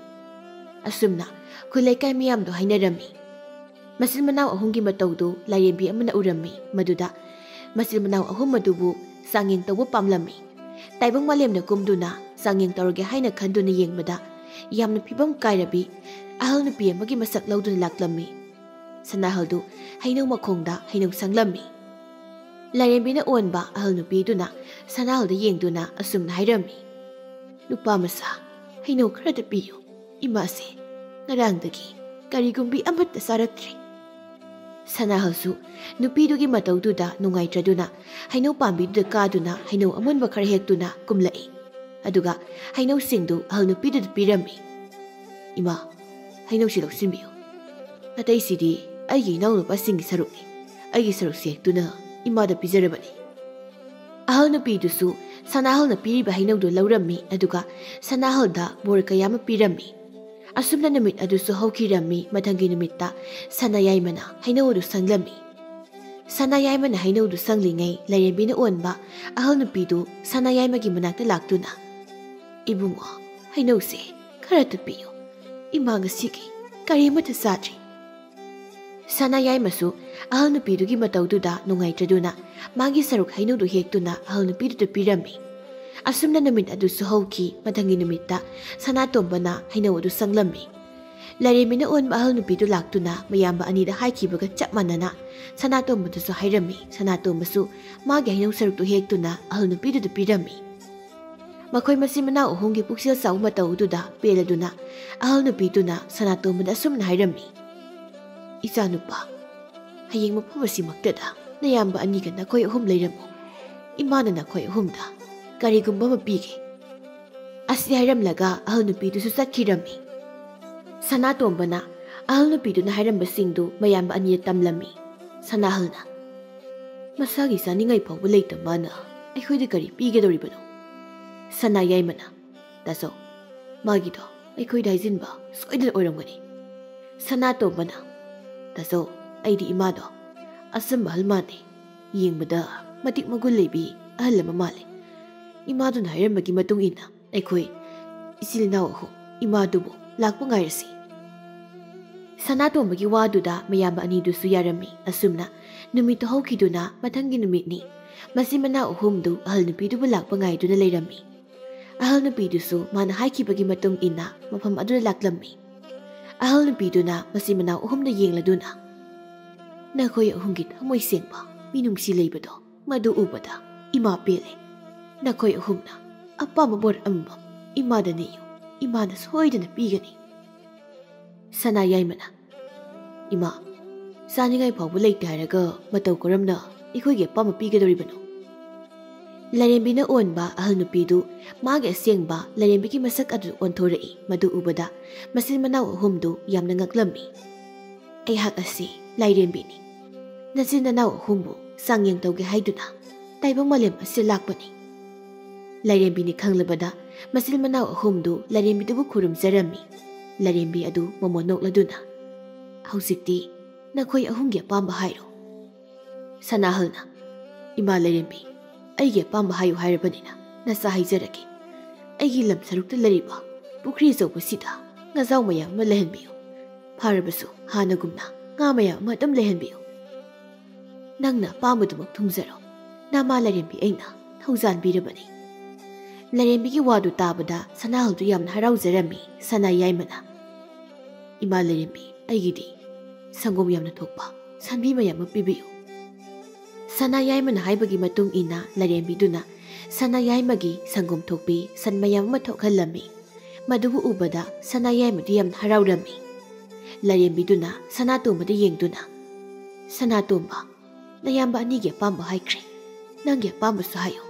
ꯑꯁꯨꯝꯅ ꯈꯨꯜ ꯂꯩꯀꯥꯏ ꯃꯤꯌꯥꯝꯗꯣ ꯍꯥꯏꯅꯔꯝꯃꯤ꯫ ꯃꯆꯤꯟ ꯃꯅꯥꯎ ꯑꯍꯨꯝꯒꯤ ꯃꯇꯧꯗꯨ ꯂꯥꯏꯔꯦꯝꯕꯤ ꯑꯃꯅ ꯎꯔꯝꯃꯤ꯫ ꯃꯗꯨꯗ ꯃꯆꯤꯟ ꯃꯅꯥꯎ ꯑꯍꯨꯝ ꯑꯗꯨꯕꯨ ꯆꯥꯡꯌꯦꯡ ꯇꯧꯕ ꯄꯥꯝꯂꯝꯃꯤ꯫ ꯇꯥꯏꯕꯪ ꯃꯥꯂꯦꯝꯅ ꯀꯨꯝꯗꯨꯅ ꯆꯥꯡꯌꯦꯡ ꯇꯧꯔꯒꯦ ꯍꯥꯏꯅ ꯈꯟꯗꯨꯅ ꯌꯦꯡꯕꯗ, ꯌꯥꯝꯅ ꯐꯤꯕꯝ ꯀꯥꯏꯔꯕꯤ ꯑꯍꯜ ꯅꯨꯄꯤ ꯑꯃꯒꯤ ꯃꯁꯛ ꯂꯧꯗꯨꯅ ꯂꯥꯛꯂꯝꯃꯤ꯫ ꯁꯅꯥꯍꯜꯗꯨ ꯍꯩꯅꯧ ꯃꯈꯣꯡꯗ ꯍꯩꯅꯧ ꯁꯪꯂꯝꯃꯤ꯫ ꯂꯥꯏꯔꯦꯝꯕꯤꯅ ꯑꯣꯟꯕ ꯑꯍꯜ ꯅꯨꯄꯤꯗꯨꯅ ꯁꯅꯥꯍꯜꯗ ꯌꯦꯡꯗꯨꯅ ꯑꯁꯨꯝꯅ ꯍꯥꯏꯔꯝꯃꯤ, "ꯅꯨꯄꯥ ꯃꯆꯥ, ꯍꯩꯅꯧ ꯈꯔꯇ ꯄꯤꯌꯨ꯫ ꯏꯃꯥꯁꯦ ꯉꯔꯥꯡꯗꯒꯤ ꯀꯔꯤꯒꯨꯝꯕꯤ ꯑꯃꯠꯇ ꯆꯥꯔꯛꯇ꯭ꯔꯤ꯫" ꯁꯅꯥꯍꯜꯁꯨ ꯅꯨꯄꯤꯗꯨꯒꯤ ꯃꯇꯧꯗꯨꯗ ꯅꯨꯡꯉꯥꯏꯇ꯭ꯔꯗꯨꯅ ꯍꯩꯅꯧ ꯄꯥꯝꯕꯤꯗꯨꯗ ꯀꯥꯗꯨꯅ ꯍꯩꯅꯧ ꯑꯃꯨꯟꯕ ꯈꯔ ꯍꯦꯛꯇꯨꯅ ꯀꯨꯝꯂꯛꯏ꯫ ꯑꯗꯨꯒ ꯍꯩꯅꯧꯁꯤꯡꯗꯨ ꯑꯍꯜ ꯅꯨꯄꯤꯗꯨꯗ ꯄꯤꯔꯝꯃꯤ꯫ "ꯏꯃꯥ, ꯍꯩꯅꯧꯁꯤ ꯂꯧꯁꯤꯟꯕꯤꯌꯨ꯫ ꯑꯇꯩꯁꯤꯗꯤ ꯑꯩꯒꯤ ꯏꯅꯥꯎꯅꯨꯄꯥꯁꯤꯡꯒꯤ ꯁꯔꯨꯛꯅꯤ꯫ ꯑꯩꯒꯤ ꯁꯔꯨꯛꯁꯤ ꯍꯦꯛꯇꯨꯅ ꯏꯃꯥꯗ ꯄꯤꯖꯔꯕꯅꯤ꯫" ꯑꯍꯜ ꯅꯨꯄꯤꯗꯨꯁꯨ ꯁꯅꯥꯍꯜꯅ ꯄꯤꯔꯤꯕ ꯍꯩꯅꯧꯗꯨ ꯂꯧꯔꯝꯃꯤ, ꯑꯗꯨꯒ ꯁꯅꯥꯍꯜꯗ ꯕꯣꯔ ꯀꯌꯥ ꯑꯃ ꯄꯤꯔꯝꯃꯤ꯫ ꯑꯁꯨꯝꯅ ꯅꯨꯃꯤꯠ ꯑꯗꯨꯁꯨ ꯍꯧꯈꯤꯔꯝꯃꯤ꯫ ꯃꯊꯪꯒꯤ ꯅꯨꯃꯤꯠꯇ ꯁꯅꯥ ꯌꯥꯏꯃꯅ ꯍꯩꯅꯧ ꯑꯗꯨ ꯁꯪꯂꯝꯃꯤ꯫ ꯁꯅꯥ ꯌꯥꯏꯃꯅ ꯍꯩꯅꯧꯗꯨ ꯁꯪꯂꯤꯉꯩ, ꯂꯥꯏꯔꯦꯝꯕꯤꯅ ꯑꯣꯟꯕ ꯑꯍꯜ ꯅꯨꯄꯤꯗꯨ ꯁꯅꯥ ꯌꯥꯏꯃꯒꯤ ꯃꯅꯥꯛꯇ ꯂꯥꯛꯇꯨꯅ, "ꯏꯕꯨꯡꯉꯣ, ꯍꯩꯅꯧꯁꯦ ꯈꯔ ꯇꯨꯞꯄꯤꯌꯨ꯫ ꯏꯃꯥ ꯉꯁꯤꯒꯤ ꯀꯔꯤꯃꯠꯇ ꯆꯥꯗ꯭ꯔꯤ꯫" ꯁꯅꯥ ꯌꯥꯏꯃꯁꯨ ꯑꯍꯜ ꯅꯨꯄꯤꯗꯨꯒꯤ ꯃꯇꯧꯗꯨꯗ ꯅꯨꯡꯉꯥꯏꯇ꯭ꯔꯗꯨꯅ ꯃꯥꯒꯤ ꯁꯔꯨꯛ ꯍꯩꯅꯧꯗꯨ ꯍꯦꯛꯇꯨꯅ ꯑꯍꯜ ꯅꯨꯄꯤꯗꯨꯗ ꯄꯤꯔꯝꯃꯤ꯫ ꯑꯁꯨꯝꯅ ꯅꯨꯃꯤꯠ ꯑꯗꯨꯁꯨ ꯍꯧꯈꯤ꯫ ꯃꯊꯪꯒꯤ ꯅꯨꯃꯤꯠꯇ ꯁꯅꯥꯇꯣꯝꯕꯅ ꯍꯩꯅꯧ ꯑꯗꯨ ꯁꯪꯂꯝꯃꯤ꯫ ꯂꯥꯏꯔꯦꯝꯕꯤꯅ ꯑꯣꯟꯕ ꯑꯍꯜ ꯅꯨꯄꯤꯗꯨ ꯂꯥꯛꯇꯨꯅ ꯃꯌꯥꯝꯕ ꯑꯅꯤꯗ ꯍꯥꯏꯈꯤꯕꯒ ꯆꯞ ꯃꯥꯟꯅꯅ ꯁꯅꯥꯇꯣꯝꯕꯗꯁꯨ ꯍꯥꯏꯔꯝꯃꯤ꯫ ꯁꯅꯥꯇꯣꯝꯕꯁꯨ ꯃꯥꯒꯤ ꯍꯩꯅꯧ ꯁꯔꯨꯛꯇꯨ ꯍꯦꯛꯇꯨꯅ ꯑꯍꯜ ꯅꯨꯄꯤꯗꯨꯗ ꯄꯤꯔꯝꯃꯤ꯫ ꯃꯈꯣꯏ ꯃꯆꯤꯟ ꯃꯅꯥꯎ ꯑꯍꯨꯝꯒꯤ ꯄꯨꯛꯆꯦꯜ ꯆꯥꯎꯕ ꯃꯇꯧꯗꯨꯗ ꯄꯦꯜꯂꯗꯨꯅ ꯑꯍꯜ ꯅꯨꯄꯤꯗꯨꯅ ꯁꯅꯥꯇꯣꯝꯕꯗ ꯑꯁꯨꯝꯅ ꯍꯥꯏꯔꯝꯃꯤ, "ꯏꯆꯥꯅꯨꯄꯥ, ꯍꯌꯦꯡ ꯃꯐꯝ ꯑꯁꯤꯃꯛꯇꯗ ꯅꯌꯥꯝꯕ ꯑꯅꯤꯒ ꯅꯈꯣꯏ ꯑꯍꯨꯝ ꯂꯩꯔꯝꯃꯨ꯫ ꯏꯃꯥꯅ ꯅꯈꯣꯏ ꯑꯍꯨꯝꯗ ꯀꯔꯤꯒꯨꯝꯕ ꯑꯃ ꯄꯤꯒꯦ꯫" ꯑꯁꯤ ꯍꯥꯏꯔꯝꯂꯒ ꯑꯍꯜ ꯅꯨꯄꯤꯗꯨꯁꯨ ꯆꯠꯈꯤꯔꯝꯃꯤ꯫ ꯁꯅꯥꯇꯣꯝꯕꯅ ꯑꯍꯜ ꯅꯨꯄꯤꯗꯨꯅ ꯍꯥꯏꯔꯝꯕꯁꯤꯡꯗꯨ ꯃꯌꯥꯝꯕ ꯑꯅꯤꯗ ꯇꯝꯂꯝꯃꯤ꯫ ꯁꯅꯥꯍꯜꯅ, "ꯃꯁꯥꯒꯤ ꯆꯥꯅꯤꯡꯉꯥꯏ ꯐꯥꯎꯕ ꯂꯩꯇꯕ ꯃꯥꯅ ꯑꯩꯈꯣꯏꯗ ꯀꯔꯤ ꯄꯤꯒꯗꯧꯔꯤꯕꯅꯣ?" ꯁꯅꯥ ꯌꯥꯏꯃꯅ, "ꯇꯥꯆꯧ, ꯃꯥꯒꯤꯗꯣ ꯑꯩꯈꯣꯏꯗ ꯍꯥꯏꯖꯤꯟꯕ ꯁꯣꯏꯗꯅ ꯑꯣꯏꯔꯝꯒꯅꯤ꯫" ꯁꯅꯥꯇꯣꯝꯕꯅ, "ꯇꯥꯆꯧ, ꯑꯩꯗꯤ ꯏꯃꯥꯗꯣ ꯑꯆꯝꯕ ꯑꯍꯜ ꯃꯥꯟꯗꯦ꯫ ꯌꯦꯡꯕꯗ ꯃꯇꯤꯛ ꯃꯒꯨꯟ ꯂꯩꯕꯤ ꯑꯍꯜ ꯑꯃ ꯃꯥꯜꯂꯦ꯫ ꯏꯃꯥꯗꯨꯅ ꯍꯥꯏꯔꯝꯕꯒꯤ ꯃꯇꯨꯡ ꯏꯟꯅ ꯑꯩꯈꯣꯏ ꯏꯆꯤꯜ ꯏꯅꯥꯎ ꯑꯍꯨꯝ ꯏꯃꯥꯗꯨꯕꯨ ꯂꯥꯛꯄ ꯉꯥꯏꯔꯁꯤ꯫" ꯁꯅꯥꯇꯣꯝꯕꯒꯤ ꯋꯥꯗꯨꯗ ꯃꯌꯥꯝꯕ ꯑꯅꯤꯗꯨꯁꯨ ꯌꯥꯔꯝꯃꯤ꯫ ꯑꯁꯨꯝꯅ ꯅꯨꯃꯤꯠꯇꯨ ꯍꯧꯈꯤꯗꯨꯅ ꯃꯊꯪꯒꯤ ꯅꯨꯃꯤꯠꯅꯤ꯫ ꯃꯆꯤꯟ ꯃꯅꯥꯎ ꯑꯍꯨꯝꯗꯨ ꯑꯍꯜ ꯅꯨꯄꯤꯗꯨꯕꯨ ꯂꯥꯛꯄ ꯉꯥꯏꯗꯨꯅ ꯂꯩꯔꯝꯃꯤ꯫ ꯑꯍꯜ ꯅꯨꯄꯤꯗꯨꯁꯨ ꯃꯥꯅ ꯍꯥꯏꯈꯤꯕꯒꯤ ꯃꯇꯨꯡ ꯏꯟꯅ ꯃꯐꯝ ꯑꯗꯨꯗ ꯂꯥꯛꯂꯝꯃꯤ꯫ ꯑꯍꯜ ꯅꯨꯄꯤꯗꯨꯅ ꯃꯆꯤꯟ ꯃꯅꯥꯎ ꯑꯍꯨꯝꯗ ꯌꯦꯡꯂꯗꯨꯅ, "ꯅꯈꯣꯏ ꯑꯍꯨꯝꯒꯤ ꯊꯃꯣꯏ ꯁꯦꯡꯕ, ꯃꯤꯅꯨꯡꯁꯤ ꯂꯩꯕꯗꯣ, ꯃꯗꯨ ꯎꯕꯗ ꯏꯃꯥ ꯄꯦꯜꯂꯦ꯫ ꯅꯈꯣꯏ ꯑꯍꯨꯝꯅ ꯑꯄꯥꯝꯕ ꯄꯣꯠ ꯑꯃꯃꯝ ꯏꯃꯥꯗ ꯅꯤꯌꯨ, ꯏꯃꯥꯅ ꯁꯣꯏꯗꯅ ꯄꯤꯒꯅꯤ꯫" ꯁꯅꯥ ꯌꯥꯏꯃꯅ, "ꯏꯃꯥ, ꯆꯥꯅꯤꯡꯉꯥꯏ ꯐꯥꯎꯕ ꯂꯩꯇꯦ ꯍꯥꯏꯔꯒ ꯃꯇꯧ ꯀꯔꯝꯅ ꯑꯩꯈꯣꯏꯒꯤ ꯑꯄꯥꯝꯕ ꯄꯤꯒꯗꯧꯔꯤꯕꯅꯣ?" ꯂꯥꯏꯔꯦꯝꯕꯤꯅ ꯑꯣꯟꯕ ꯑꯍꯜ ꯅꯨꯄꯤꯗꯨ ꯃꯥꯒꯤ ꯑꯁꯦꯡꯕ ꯂꯥꯏꯔꯦꯝꯕꯤꯒꯤ ꯃꯁꯛ ꯑꯗꯨ ꯑꯣꯟꯊꯣꯔꯛꯏ꯫ ꯃꯗꯨ ꯎꯕꯗ ꯃꯆꯤꯟ ꯃꯅꯥꯎ ꯑꯍꯨꯝꯗꯨ ꯌꯥꯝꯅ ꯉꯛꯂꯝꯃꯤ꯫ "ꯑꯩꯍꯥꯛ ꯑꯁꯤ ꯂꯥꯏꯔꯦꯝꯕꯤꯅꯤ꯫ ꯅꯆꯤꯟ ꯅꯅꯥꯎ ꯑꯍꯨꯝꯕꯨ ꯆꯥꯡꯌꯦꯡ ꯇꯧꯒꯦ ꯍꯥꯏꯗꯨꯅ ꯇꯥꯏꯕꯪ ꯃꯥꯂꯦꯝ ꯑꯁꯤꯗ ꯂꯥꯛꯄꯅꯤ꯫" ꯂꯥꯏꯔꯦꯝꯕꯤꯅꯤ ꯈꯪꯂꯕꯗ ꯃꯆꯤꯟ ꯃꯅꯥꯎ ꯑꯍꯨꯝꯗꯨ ꯂꯥꯏꯔꯦꯝꯕꯤꯗꯨꯕꯨ ꯈꯨꯔꯨꯝꯖꯔꯝꯃꯤ꯫ ꯂꯥꯏꯔꯦꯝꯕꯤ ꯑꯗꯨ ꯃꯃꯣꯟ ꯅꯣꯛꯂꯗꯨꯅ, "ꯍꯧꯖꯤꯛꯇꯤ ꯅꯈꯣꯏ ꯑꯍꯨꯝꯒꯤ ꯑꯄꯥꯝꯕ ꯍꯥꯏꯔꯣ꯫" ꯁꯅꯥꯍꯜꯅ, "ꯏꯃꯥ ꯂꯥꯏꯔꯦꯝꯕꯤ, ꯑꯩꯒꯤ ꯑꯄꯥꯝꯕ ꯍꯥꯏꯌꯨ ꯍꯥꯏꯔꯕꯅꯤꯅ ꯅꯆꯥ ꯍꯥꯏꯖꯔꯒꯦ꯫ ꯑꯩꯒꯤ ꯂꯝ ꯁꯔꯨꯛꯇ ꯂꯩꯔꯤꯕ ꯄꯨꯈ꯭ꯔꯤ ꯑꯆꯧꯕꯁꯤꯗ ꯉꯥꯖꯥꯎ ꯃꯌꯥꯝ ꯑꯃ ꯂꯩꯍꯟꯕꯤꯌꯨ꯫ ꯐꯥꯔꯕꯁꯨ ꯍꯥꯟꯅꯒꯨꯝꯅ ꯉꯥ ꯃꯌꯥꯝ ꯑꯃ ꯑꯗꯨꯝ ꯂꯩꯍꯟꯕꯤꯌꯨ꯫ ꯅꯪꯅ ꯑꯄꯥꯝꯕꯗꯨꯃꯛ ꯊꯨꯡꯖꯔꯣ꯫ ꯅꯃꯥ ꯂꯥꯏꯔꯦꯝꯕꯤ ꯑꯩꯅ ꯊꯧꯖꯥꯟꯕꯤꯔꯕꯅꯤ꯫" ꯂꯥꯏꯔꯦꯝꯕꯤꯒꯤ ꯋꯥꯗꯨ ꯇꯥꯕꯗ ꯁꯅꯥꯍꯜꯗꯨ ꯌꯥꯝꯅ ꯍꯔꯥꯎꯖꯔꯝꯃꯤ꯫ ꯁꯅꯥ ꯌꯥꯏꯃꯅ, "ꯏꯃꯥ ꯂꯥꯏꯔꯦꯝꯕꯤ, ꯑꯩꯒꯤꯗꯤ ꯁꯪꯒꯣꯝ ꯌꯥꯝꯅ ꯊꯣꯛꯄ ꯁꯟꯕꯤ ꯃꯌꯥꯝ ꯑꯃ ꯄꯤꯕꯤꯌꯨ꯫" ꯁꯅꯥ ꯌꯥꯏꯃꯅ ꯍꯥꯏꯕꯒꯤ ꯃꯇꯨꯡ ꯏꯟꯅ ꯂꯥꯏꯔꯦꯝꯕꯤꯗꯨꯅ ꯁꯅꯥ ꯌꯥꯏꯃꯒꯤ ꯁꯪꯒꯣꯝ ꯊꯣꯛꯄꯤ ꯁꯟ ꯃꯌꯥꯝ ꯑꯃ ꯊꯣꯛꯍꯜꯂꯝꯃꯤ꯫ ꯃꯗꯨꯕꯨ ꯎꯕꯗ ꯁꯅꯥ ꯌꯥꯏꯃꯗꯤ ꯌꯥꯝꯅ ꯍꯔꯥꯎꯔꯝꯃꯤ꯫ ꯂꯥꯏꯔꯦꯝꯕꯤꯗꯨꯅ ꯁꯅꯥꯇꯣꯝꯕꯗ ꯌꯦꯡꯗꯨꯅ, "ꯁꯅꯥꯇꯣꯝꯕ, ꯅꯌꯥꯝꯕ ꯑꯅꯤꯒꯤ ꯑꯄꯥꯝꯕ ꯍꯥꯏꯈ꯭ꯔꯦ꯫ ꯅꯪꯒꯤ ꯑꯄꯥꯝꯕꯁꯨ ꯍꯥꯏꯌꯨ꯫"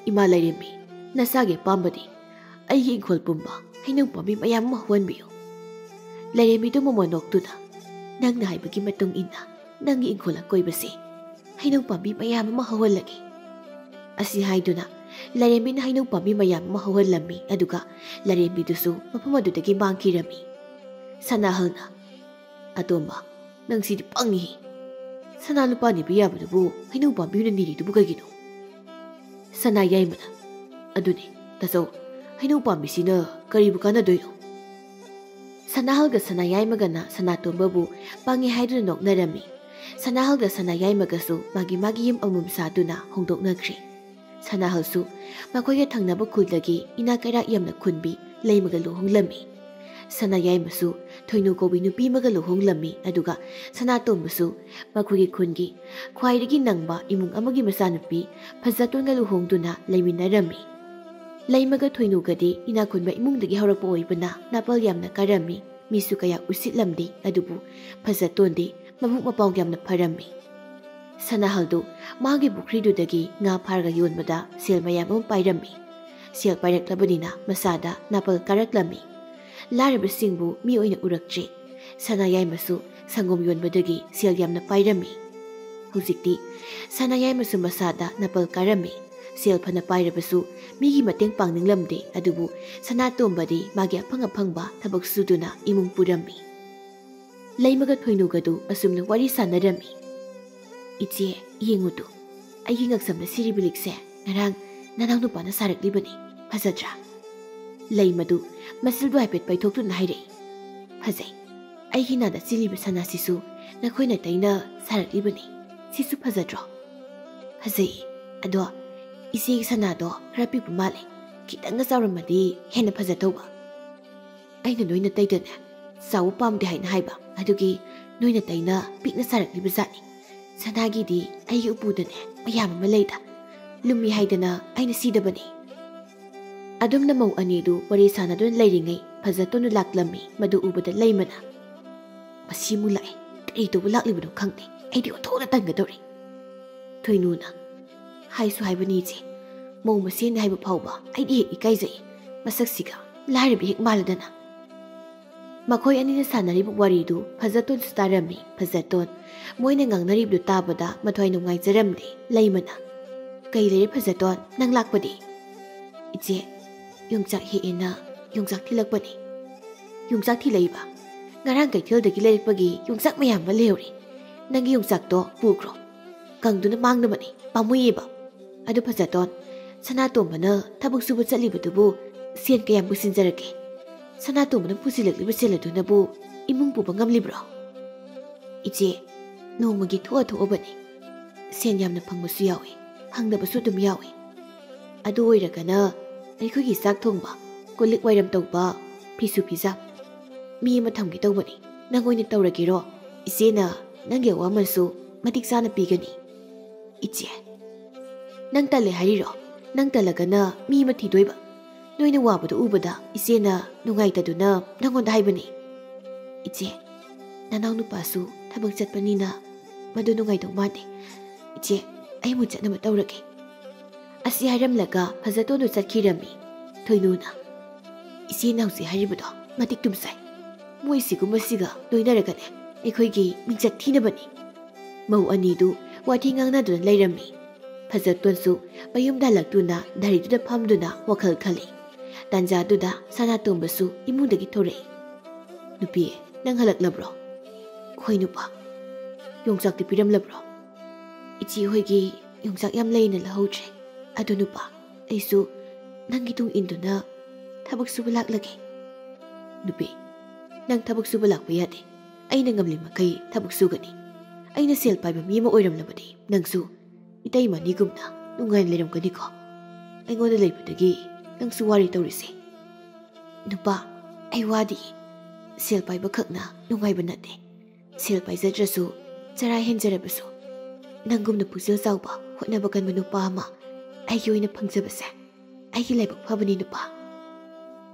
"ꯏꯃꯥ ꯂꯥꯏꯔꯦꯝꯕꯤ, ꯅꯆꯥꯒꯤ ꯑꯄꯥꯝꯕꯗꯤ ꯑꯩꯒꯤ ꯏꯪꯈꯣꯜ ꯄꯨꯝꯕ ꯍꯩꯅꯧ ꯄꯥꯝꯕꯤ ꯃꯌꯥꯝ ꯑꯃ ꯍꯧꯍꯟꯕꯤꯌꯨ꯫" ꯂꯥꯏꯔꯦꯝꯕꯤꯗꯨ ꯃꯣꯅꯣꯛꯇꯨꯅ, "ꯅꯪꯅ ꯍꯥꯏꯕꯒꯤ ꯃꯇꯨꯡ ꯏꯟꯅ ꯅꯪꯒꯤ ꯏꯪꯈꯣꯜ ꯑꯀꯣꯏꯕꯁꯦ ꯍꯩꯅꯧ ꯄꯥꯝꯕꯤ ꯃꯌꯥꯝ ꯑꯃ ꯍꯧꯍꯜꯂꯒꯦ꯫" ꯑꯁꯤ ꯍꯥꯏꯗꯨꯅ ꯂꯥꯏꯔꯦꯝꯕꯤꯅ ꯍꯩꯅꯧ ꯄꯥꯝꯕꯤ ꯃꯌꯥꯝ ꯑꯃ ꯍꯧꯍꯜꯂꯝꯃꯤ꯫ ꯑꯗꯨꯒ ꯂꯥꯏꯔꯦꯝꯕꯤꯗꯨꯁꯨ ꯃꯐꯝ ꯑꯗꯨꯗꯒꯤ ꯃꯥꯡꯈꯤꯔꯝꯃꯤ꯫ ꯁꯅꯥꯍꯜꯅ, "ꯑꯇꯣꯝꯕ, ꯅꯪꯁꯤꯗꯤ ꯄꯪꯉꯤ꯫ ꯁꯅꯥ ꯂꯨꯄꯥ ꯅꯤꯕ ꯌꯥꯕꯗꯨꯕꯨ ꯍꯩꯅꯧ ꯄꯥꯝꯕꯤꯅ ꯅꯤꯔꯤꯗꯨꯕꯨ ꯀꯩꯒꯤꯅꯣ?" ꯁꯅꯥ ꯌꯥꯏꯃꯅ, "ꯑꯗꯨꯅꯤ, ꯇꯥꯆꯧ, ꯍꯩꯅꯧ ꯄꯥꯝꯕꯤꯁꯤꯅ ꯀꯔꯤꯕꯨ ꯀꯥꯟꯅꯗꯣꯏꯅꯣ?" ꯁꯅꯥꯍꯜꯒ ꯁꯅꯥꯌꯥꯏꯃꯒꯅ ꯁꯅꯥꯇꯣꯝꯕꯕꯨ ꯄꯪꯉꯦ ꯍꯥꯏꯗꯨꯅ ꯅꯣꯛꯅꯔꯝꯃꯤ꯫ ꯁꯅꯥꯍꯜꯒ ꯁꯅꯥꯌꯥꯏꯃꯒꯁꯨ ꯃꯥꯒꯤ ꯃꯥꯒꯤ ꯌꯨꯝ ꯑꯃꯃꯝ ꯁꯥꯗꯨꯅ ꯍꯣꯡꯗꯣꯛꯅꯈ꯭ꯔꯦ꯫ ꯁꯅꯥꯍꯜꯁꯨ ꯃꯈꯣꯏꯒ ꯊꯪꯅꯕ ꯈꯨꯜꯗꯒꯤ ꯏꯅꯥ ꯀꯩꯔꯥꯛ ꯌꯥꯝꯅ ꯈꯨꯟꯕꯤ ꯂꯩꯃꯒ ꯂꯨꯍꯣꯡꯂꯝꯃꯤ꯫ ꯁꯅꯥꯌꯥꯏꯃꯁꯨ ꯊꯣꯏꯅꯨ ꯀꯧꯕꯤ ꯅꯨꯄꯤ ꯑꯃꯒ ꯂꯨꯍꯣꯡꯂꯝꯃꯤ, ꯑꯗꯨꯒ ꯁꯅꯥꯇꯣꯝꯕꯁꯨ ꯃꯈꯣꯏꯒꯤ ꯈꯨꯟꯒꯤ ꯈ꯭ꯋꯥꯏꯗꯒꯤ ꯅꯪꯕ ꯏꯃꯨꯡ ꯑꯃꯒꯤ ꯃꯆꯥꯅꯨꯄꯤ ꯐꯖꯇꯣꯟꯒ ꯂꯨꯍꯣꯡꯗꯨꯅ ꯂꯩꯃꯤꯟꯅꯔꯝꯃꯤ꯫ ꯂꯩꯃꯒ ꯊꯣꯏꯅꯨꯒꯗꯤ ꯏꯅꯥꯛ ꯈꯨꯟꯕ ꯏꯃꯨꯡꯗꯒꯤ ꯍꯧꯔꯛꯄ ꯑꯣꯏꯕꯅ ꯅꯥꯄꯜ ꯌꯥꯝꯅ ꯀꯥꯔꯝꯃꯤ, ꯃꯤꯁꯨ ꯀꯌꯥ ꯎꯁꯤꯠꯂꯝꯗꯦ, ꯑꯗꯨꯕꯨ ꯐꯖꯇꯣꯟꯗꯤ ꯃꯕꯨꯛ ꯃꯄꯥꯎ ꯌꯥꯝꯅ ꯐꯔꯝꯃꯤ꯫ ꯁꯅꯥꯍꯜꯗꯨ ꯃꯥꯒꯤ ꯄꯨꯈ꯭ꯔꯤꯗꯨꯗꯒꯤ ꯉꯥ ꯐꯥꯔꯒ ꯌꯣꯟꯕꯗ ꯁꯦꯜ ꯃꯌꯥꯝ ꯑꯃ ꯄꯥꯏꯔꯝꯃꯤ꯫ ꯁꯦꯜ ꯄꯥꯏꯔꯛꯂꯕꯅꯤꯅ ꯃꯁꯥꯗ ꯅꯥꯄꯜ ꯀꯥꯔꯛꯂꯝꯃꯤ꯫ ꯂꯥꯏꯔꯕꯁꯤꯡꯕꯨ ꯃꯤ ꯑꯣꯏꯅ ꯎꯔꯛꯇ꯭ꯔꯦ꯫ ꯁꯅꯥꯌꯥꯏꯃꯁꯨ ꯁꯪꯒꯣꯝ ꯌꯣꯟꯕꯗꯒꯤ ꯁꯦꯜ ꯌꯥꯝꯅ ꯄꯥꯏꯔꯝꯃꯤ꯫ ꯍꯧꯖꯤꯛꯇꯤ ꯁꯅꯥꯌꯥꯏꯃꯁꯨ ꯃꯁꯥꯗ ꯅꯥꯄꯜ ꯀꯥꯔꯝꯃꯤ꯫ ꯁꯦꯜ ꯐꯅ ꯄꯥꯏꯔꯕꯁꯨ ꯃꯤꯒꯤ ꯃꯇꯦꯡ ꯄꯥꯡꯅꯤꯡꯂꯝꯗꯦ, ꯑꯗꯨꯕꯨ ꯁꯅꯥꯇꯣꯝꯕꯗꯤ ꯃꯥꯒꯤ ꯑꯐꯪ ꯑꯐꯪꯕ ꯊꯕꯛ ꯁꯨꯗꯨꯅ ꯏꯃꯨꯡ ꯄꯨꯔꯝꯃꯤ꯫ ꯂꯩꯃꯒ ꯊꯣꯏꯅꯨꯒꯗꯨ ꯑꯁꯨꯝꯅ ꯋꯥꯔꯤ ꯁꯥꯟꯅꯔꯝꯃꯤ꯫ "ꯏꯆꯦ, ꯌꯦꯡꯉꯨꯗꯨ, ꯑꯩꯒꯤ ꯉꯛꯁꯝꯗ ꯁꯤꯔꯤꯕ ꯂꯤꯛꯁꯦ ꯉꯔꯥꯡ ꯅꯅꯥꯎ ꯅꯨꯄꯥꯅ ꯁꯥꯔꯛꯂꯤꯕꯅꯤ꯫ ꯐꯖꯗ꯭ꯔꯥ?" ꯂꯩꯃꯗꯨ ꯃꯁꯤꯜꯗꯨ ꯍꯥꯏꯐꯦꯠ ꯄꯩꯊꯣꯛꯇꯨꯅ ꯍꯥꯏꯔꯛꯏ꯫ "ꯐꯖꯩ꯫ ꯑꯩꯒꯤ ꯅꯥꯗ ꯆꯤꯜꯂꯤꯕ ꯁꯅꯥꯁꯤꯁꯨ ꯅꯈꯣꯏ ꯅꯥꯇꯩꯅ ꯁꯥꯔꯛꯂꯤꯕꯅꯤ꯫ ꯁꯤꯁꯨ ꯐꯖꯗ꯭ꯔꯣ?" "ꯐꯖꯩ꯫ ꯑꯗꯣ ꯏꯆꯦꯒꯤ ꯁꯅꯥꯗꯣ ꯈꯔ ꯄꯤꯛꯄ ꯃꯥꯜꯂꯦ꯫ ꯈꯤꯇꯪꯒ ꯆꯥꯎꯔꯝꯃꯗꯤ ꯍꯦꯟꯅ ꯐꯖꯗꯧꯕ꯫ ꯑꯩꯅ ꯅꯣꯏ ꯅꯥꯇꯩꯗꯅꯦ ꯆꯥꯎꯕ ꯄꯥꯝꯗꯦ ꯍꯥꯏꯅ ꯍꯥꯏꯕ, ꯑꯗꯨꯒꯤ ꯅꯣꯏ ꯅꯥꯇꯩꯅ ꯄꯤꯛꯅ ꯁꯥꯔꯛꯂꯤꯕ ꯖꯥꯠꯅꯤ꯫ ꯁꯅꯥꯒꯤꯗꯤ ꯑꯩꯒꯤ ꯎꯄꯨꯗꯅꯦ ꯃꯌꯥꯝ ꯑꯃ ꯂꯩꯗ꯫ ꯂꯨꯝꯃꯤ ꯍꯥꯏꯗꯅ ꯑꯩꯅ ꯁꯤꯗꯕꯅꯤ꯫" ꯑꯗꯨꯝꯅ ꯃꯧ ꯑꯅꯤꯗꯨ ꯋꯥꯔꯤ ꯁꯥꯟꯅꯗꯨꯅ ꯂꯩꯔꯤꯉꯩ ꯐꯖꯇꯣꯟꯗꯨ ꯂꯥꯛꯂꯝꯃꯤ꯫ ꯃꯗꯨ ꯎꯕꯗ ꯂꯩꯃꯅ, "ꯃꯁꯤ ꯑꯃꯨꯛ ꯂꯥꯛꯑꯦ꯫ ꯀꯔꯤ ꯇꯧꯕ ꯂꯥꯛꯂꯤꯕꯅꯣ ꯈꯪꯗꯦ꯫ ꯑꯩꯗꯤ ꯑꯣꯟꯊꯣꯛꯅ ꯇꯟꯒꯗꯧꯔꯦ꯫" ꯊꯣꯏꯅꯨꯅ, "ꯍꯥꯏꯁꯨ ꯍꯥꯏꯕꯅꯤ ꯏꯆꯦ, ꯃꯧ ꯃꯁꯦꯟꯅꯤ ꯍꯥꯏꯕ ꯐꯥꯎꯕ ꯑꯩꯗꯤ ꯍꯦꯛ ꯏꯀꯥꯏꯖꯩ꯫ ꯃꯁꯛꯁꯤꯒ ꯂꯥꯏꯔꯕꯤ ꯍꯦꯛ ꯃꯥꯜꯂꯗꯅ꯫" ꯃꯈꯣꯏ ꯑꯅꯤꯅ ꯁꯥꯟꯅꯔꯤꯕ ꯋꯥꯔꯤꯗꯨ ꯐꯖꯇꯣꯟꯁꯨ ꯇꯥꯔꯝꯃꯤ꯫ ꯐꯖꯇꯣꯟ ꯃꯣꯏꯅ ꯉꯥꯡꯅꯔꯤꯕꯗꯨ ꯇꯥꯕꯗ ꯃꯊ꯭ꯋꯥꯏ ꯅꯨꯡꯉꯥꯏꯖꯔꯝꯗꯦ꯫ ꯂꯩꯃꯅ, "ꯀꯩ ꯂꯩꯔꯦ ꯐꯖꯇꯣꯟ, ꯅꯪ ꯂꯥꯛꯄꯗꯤ?" "ꯏꯆꯦ, ꯌꯣꯡꯆꯥꯛ ꯍꯦꯛꯑꯦꯅ ꯌꯣꯡꯆꯥꯛ ꯊꯤꯜꯂꯛꯄꯅꯤ꯫" "ꯌꯣꯡꯆꯥꯛ ꯊꯤꯜꯂꯛꯏꯕ? ꯉꯔꯥꯡ ꯀꯩꯊꯦꯜꯗꯒꯤ ꯂꯩꯔꯛꯄꯒꯤ ꯌꯣꯡꯆꯥꯛ ꯃꯌꯥꯝ ꯑꯃ ꯂꯩꯍꯧꯔꯦ꯫ ꯅꯪꯒꯤ ꯌꯣꯡꯆꯥꯛꯇꯣ ꯄꯨꯈ꯭ꯔꯣ꯫ ꯀꯪꯗꯨꯅ ꯃꯥꯡꯅꯕꯅꯤ, ꯄꯥꯝꯃꯨꯏꯌꯦꯕ꯫ ꯑꯗꯨ ꯐꯖꯇꯣꯟ, ꯁꯅꯥꯇꯣꯝꯕꯅ ꯊꯕꯛ ꯁꯨꯕ ꯆꯠꯂꯤꯕꯗꯨꯕꯨ ꯁꯦꯟ ꯀꯌꯥꯝ ꯄꯨꯁꯤꯟꯖꯔꯛꯀꯦ?" ꯁꯅꯥꯇꯣꯝꯕꯅ ꯄꯨꯁꯤꯜꯂꯛꯂꯤꯕ ꯁꯦꯜ ꯑꯗꯨꯅꯕꯨ ꯏꯃꯨꯡ ꯄꯨꯕ ꯉꯝꯂꯤꯕ꯭ꯔꯣ? ꯏꯆꯦ, ꯅꯣꯡꯃꯒꯤ ꯊꯣꯛꯑ ꯊꯣꯛꯑꯕꯅꯤ꯫ ꯁꯦꯟ ꯌꯥꯝꯅ ꯐꯪꯕꯁꯨ ꯌꯥꯎꯏ, ꯐꯪꯗꯕꯁꯨ ꯑꯗꯨꯝ ꯌꯥꯎꯏ꯫ ꯑꯗꯨ ꯑꯣꯏꯔꯒꯅ ꯑꯩꯈꯣꯏꯒꯤ ꯆꯥꯛ ꯊꯣꯡꯕ, ꯀꯣꯜ ꯂꯤꯛ ꯋꯥꯏꯔꯝ ꯇꯧꯕ, ꯐꯤꯁꯨ ꯐꯤꯖꯥꯝ, ꯃꯤ ꯑꯃ ꯊꯝꯒꯦ ꯇꯧꯕꯅꯤ꯫ ꯅꯪ ꯑꯣꯏꯅ ꯇꯧꯔꯒꯦꯔꯣ? ꯏꯆꯦꯅ ꯅꯪꯒꯤ ꯑꯋꯥꯃꯟꯁꯨ ꯃꯇꯤꯛ ꯆꯥꯅ ꯄꯤꯒꯅꯤ꯫ ꯏꯆꯦ, ꯅꯪ ꯇꯜꯂꯦ ꯍꯥꯏꯔꯤꯔꯣ? ꯅꯪ ꯇꯜꯂꯒꯅ ꯃꯤ ꯑꯃ ꯊꯤꯗꯣꯏꯕ꯫ ꯅꯣꯏꯅ ꯋꯥꯕꯗꯨ ꯎꯕꯗ ꯏꯆꯦꯅ ꯅꯨꯡꯉꯥꯏꯇꯗꯨꯅ ꯅꯪꯉꯣꯟꯗ ꯍꯥꯏꯕꯅꯤ꯫ ꯏꯆꯦ, ꯅꯅꯥꯎ ꯅꯨꯄꯥꯁꯨ ꯊꯕꯛ ꯆꯠꯄꯅꯤꯅ ꯃꯗꯨ ꯅꯨꯡꯉꯥꯏꯗꯧ ꯃꯥꯟꯗꯦ꯫ ꯏꯆꯦ, ꯑꯩ ꯑꯃꯨꯛ ꯆꯠꯅꯕ ꯇꯧꯔꯒꯦ꯫ ꯑꯁꯤ ꯍꯥꯏꯔꯝꯂꯒ ꯐꯖꯇꯣꯟꯗꯨ ꯆꯠꯈꯤꯔꯝꯃꯤ꯫ ꯊꯣꯏꯅꯨꯅ, "ꯏꯆꯦꯅ ꯍꯧꯖꯤꯛ ꯍꯥꯏꯔꯤꯕꯗꯣ ꯃꯇꯤꯛ ꯇꯨꯝ ꯆꯥꯏ꯫ ꯃꯣꯏ ꯁꯤꯒꯨꯝꯕꯁꯤꯒ ꯂꯣꯏꯅꯔꯒꯅꯦ ꯑꯩꯈꯣꯏꯒꯤ ꯃꯤꯡꯆꯠ ꯊꯤꯅꯕꯅꯤ꯫" ꯃꯧ ꯑꯅꯤꯗꯨ ꯋꯥꯊꯤ ꯉꯥꯡꯅꯗꯨꯅ ꯂꯩꯔꯝꯃꯤ꯫ ꯐꯖꯇꯣꯟꯁꯨ ꯃꯌꯨꯝꯗ ꯍꯜꯂꯛꯇꯨꯅ ꯗꯥꯏꯔꯤꯗꯨꯗ ꯐꯝꯗꯨꯅ ꯋꯥꯈꯜ ꯈꯜꯂꯤ꯫ ꯇꯥꯟꯖꯥꯗꯨꯗ ꯁꯅꯥꯇꯣꯝꯕꯁꯨ ꯏꯃꯨꯡꯗꯒꯤ ꯊꯣꯔꯛꯏ꯫ "ꯅꯨꯄꯤ, ꯅꯪ ꯍꯜꯂꯛꯂꯕ꯭ꯔꯣ?" "ꯍꯣꯏ ꯅꯨꯄꯥ꯫" "ꯌꯣꯡꯆꯥꯛꯇꯤ ꯄꯤꯔꯝꯂꯕ꯭ꯔꯣ?" "ꯏꯆꯦ ꯍꯣꯏꯒꯤ ꯌꯣꯡꯆꯥꯛ ꯌꯥꯝ ꯂꯩꯅ ꯂꯧꯍꯧꯗ꯭ꯔꯦ꯫ ꯑꯗꯨ ꯅꯨꯄꯥ, ꯑꯩꯁꯨ ꯅꯪꯒꯤ ꯇꯨꯡ ꯏꯟꯗꯨꯅ ꯊꯕꯛ ꯁꯨꯕ ꯂꯥꯛꯂꯒꯦ꯫" "ꯅꯨꯄꯤ, ꯅꯪ ꯊꯕꯛ ꯁꯨꯕ ꯂꯥꯛꯄ ꯌꯥꯗꯦ꯫ ꯑꯩꯅ ꯉꯝꯂꯤ ꯃꯈꯩ ꯊꯕꯛ ꯁꯨꯒꯅꯤ꯫ ꯑꯩꯅ ꯁꯦꯜ ꯄꯥꯏꯕ ꯃꯤ ꯑꯃ ꯑꯣꯏꯔꯝꯂꯕꯗꯤ ꯅꯪꯁꯨ ꯏꯇꯩꯃꯅꯤꯒꯨꯝꯅ ꯅꯨꯡꯉꯥꯏꯅ ꯂꯩꯔꯝꯒꯅꯤꯀꯣ꯫ ꯑꯩꯉꯣꯟꯗ ꯂꯩꯕꯗꯒꯤ ꯅꯪꯁꯨ ꯋꯥꯔꯦ ꯇꯧꯔꯤꯁꯦ꯫" "ꯅꯨꯄꯥ, ꯑꯩ ꯋꯥꯗꯤꯌꯦ꯫ ꯁꯦꯜ ꯄꯥꯏꯕ ꯈꯛꯅ ꯅꯨꯡꯉꯥꯏꯕ ꯅꯠꯇꯦ꯫ ꯁꯦꯜ ꯄꯥꯏꯖꯗ꯭ꯔꯁꯨ, ꯆꯔꯥ ꯍꯦꯟꯖꯔꯕꯁꯨ, ꯅꯪꯒꯨꯝꯅ ꯄꯨꯛꯆꯦꯜ ꯆꯥꯎꯕ, ꯍꯣꯠꯅꯕ ꯀꯟꯕ ꯅꯨꯄꯥ ꯑꯃ ꯑꯩꯒꯤ ꯑꯣꯏꯅ ꯐꯪꯖꯕꯁꯦ ꯑꯩꯒꯤ ꯂꯥꯏꯕꯛ ꯐꯕꯅꯤ ꯅꯨꯄꯥ꯫"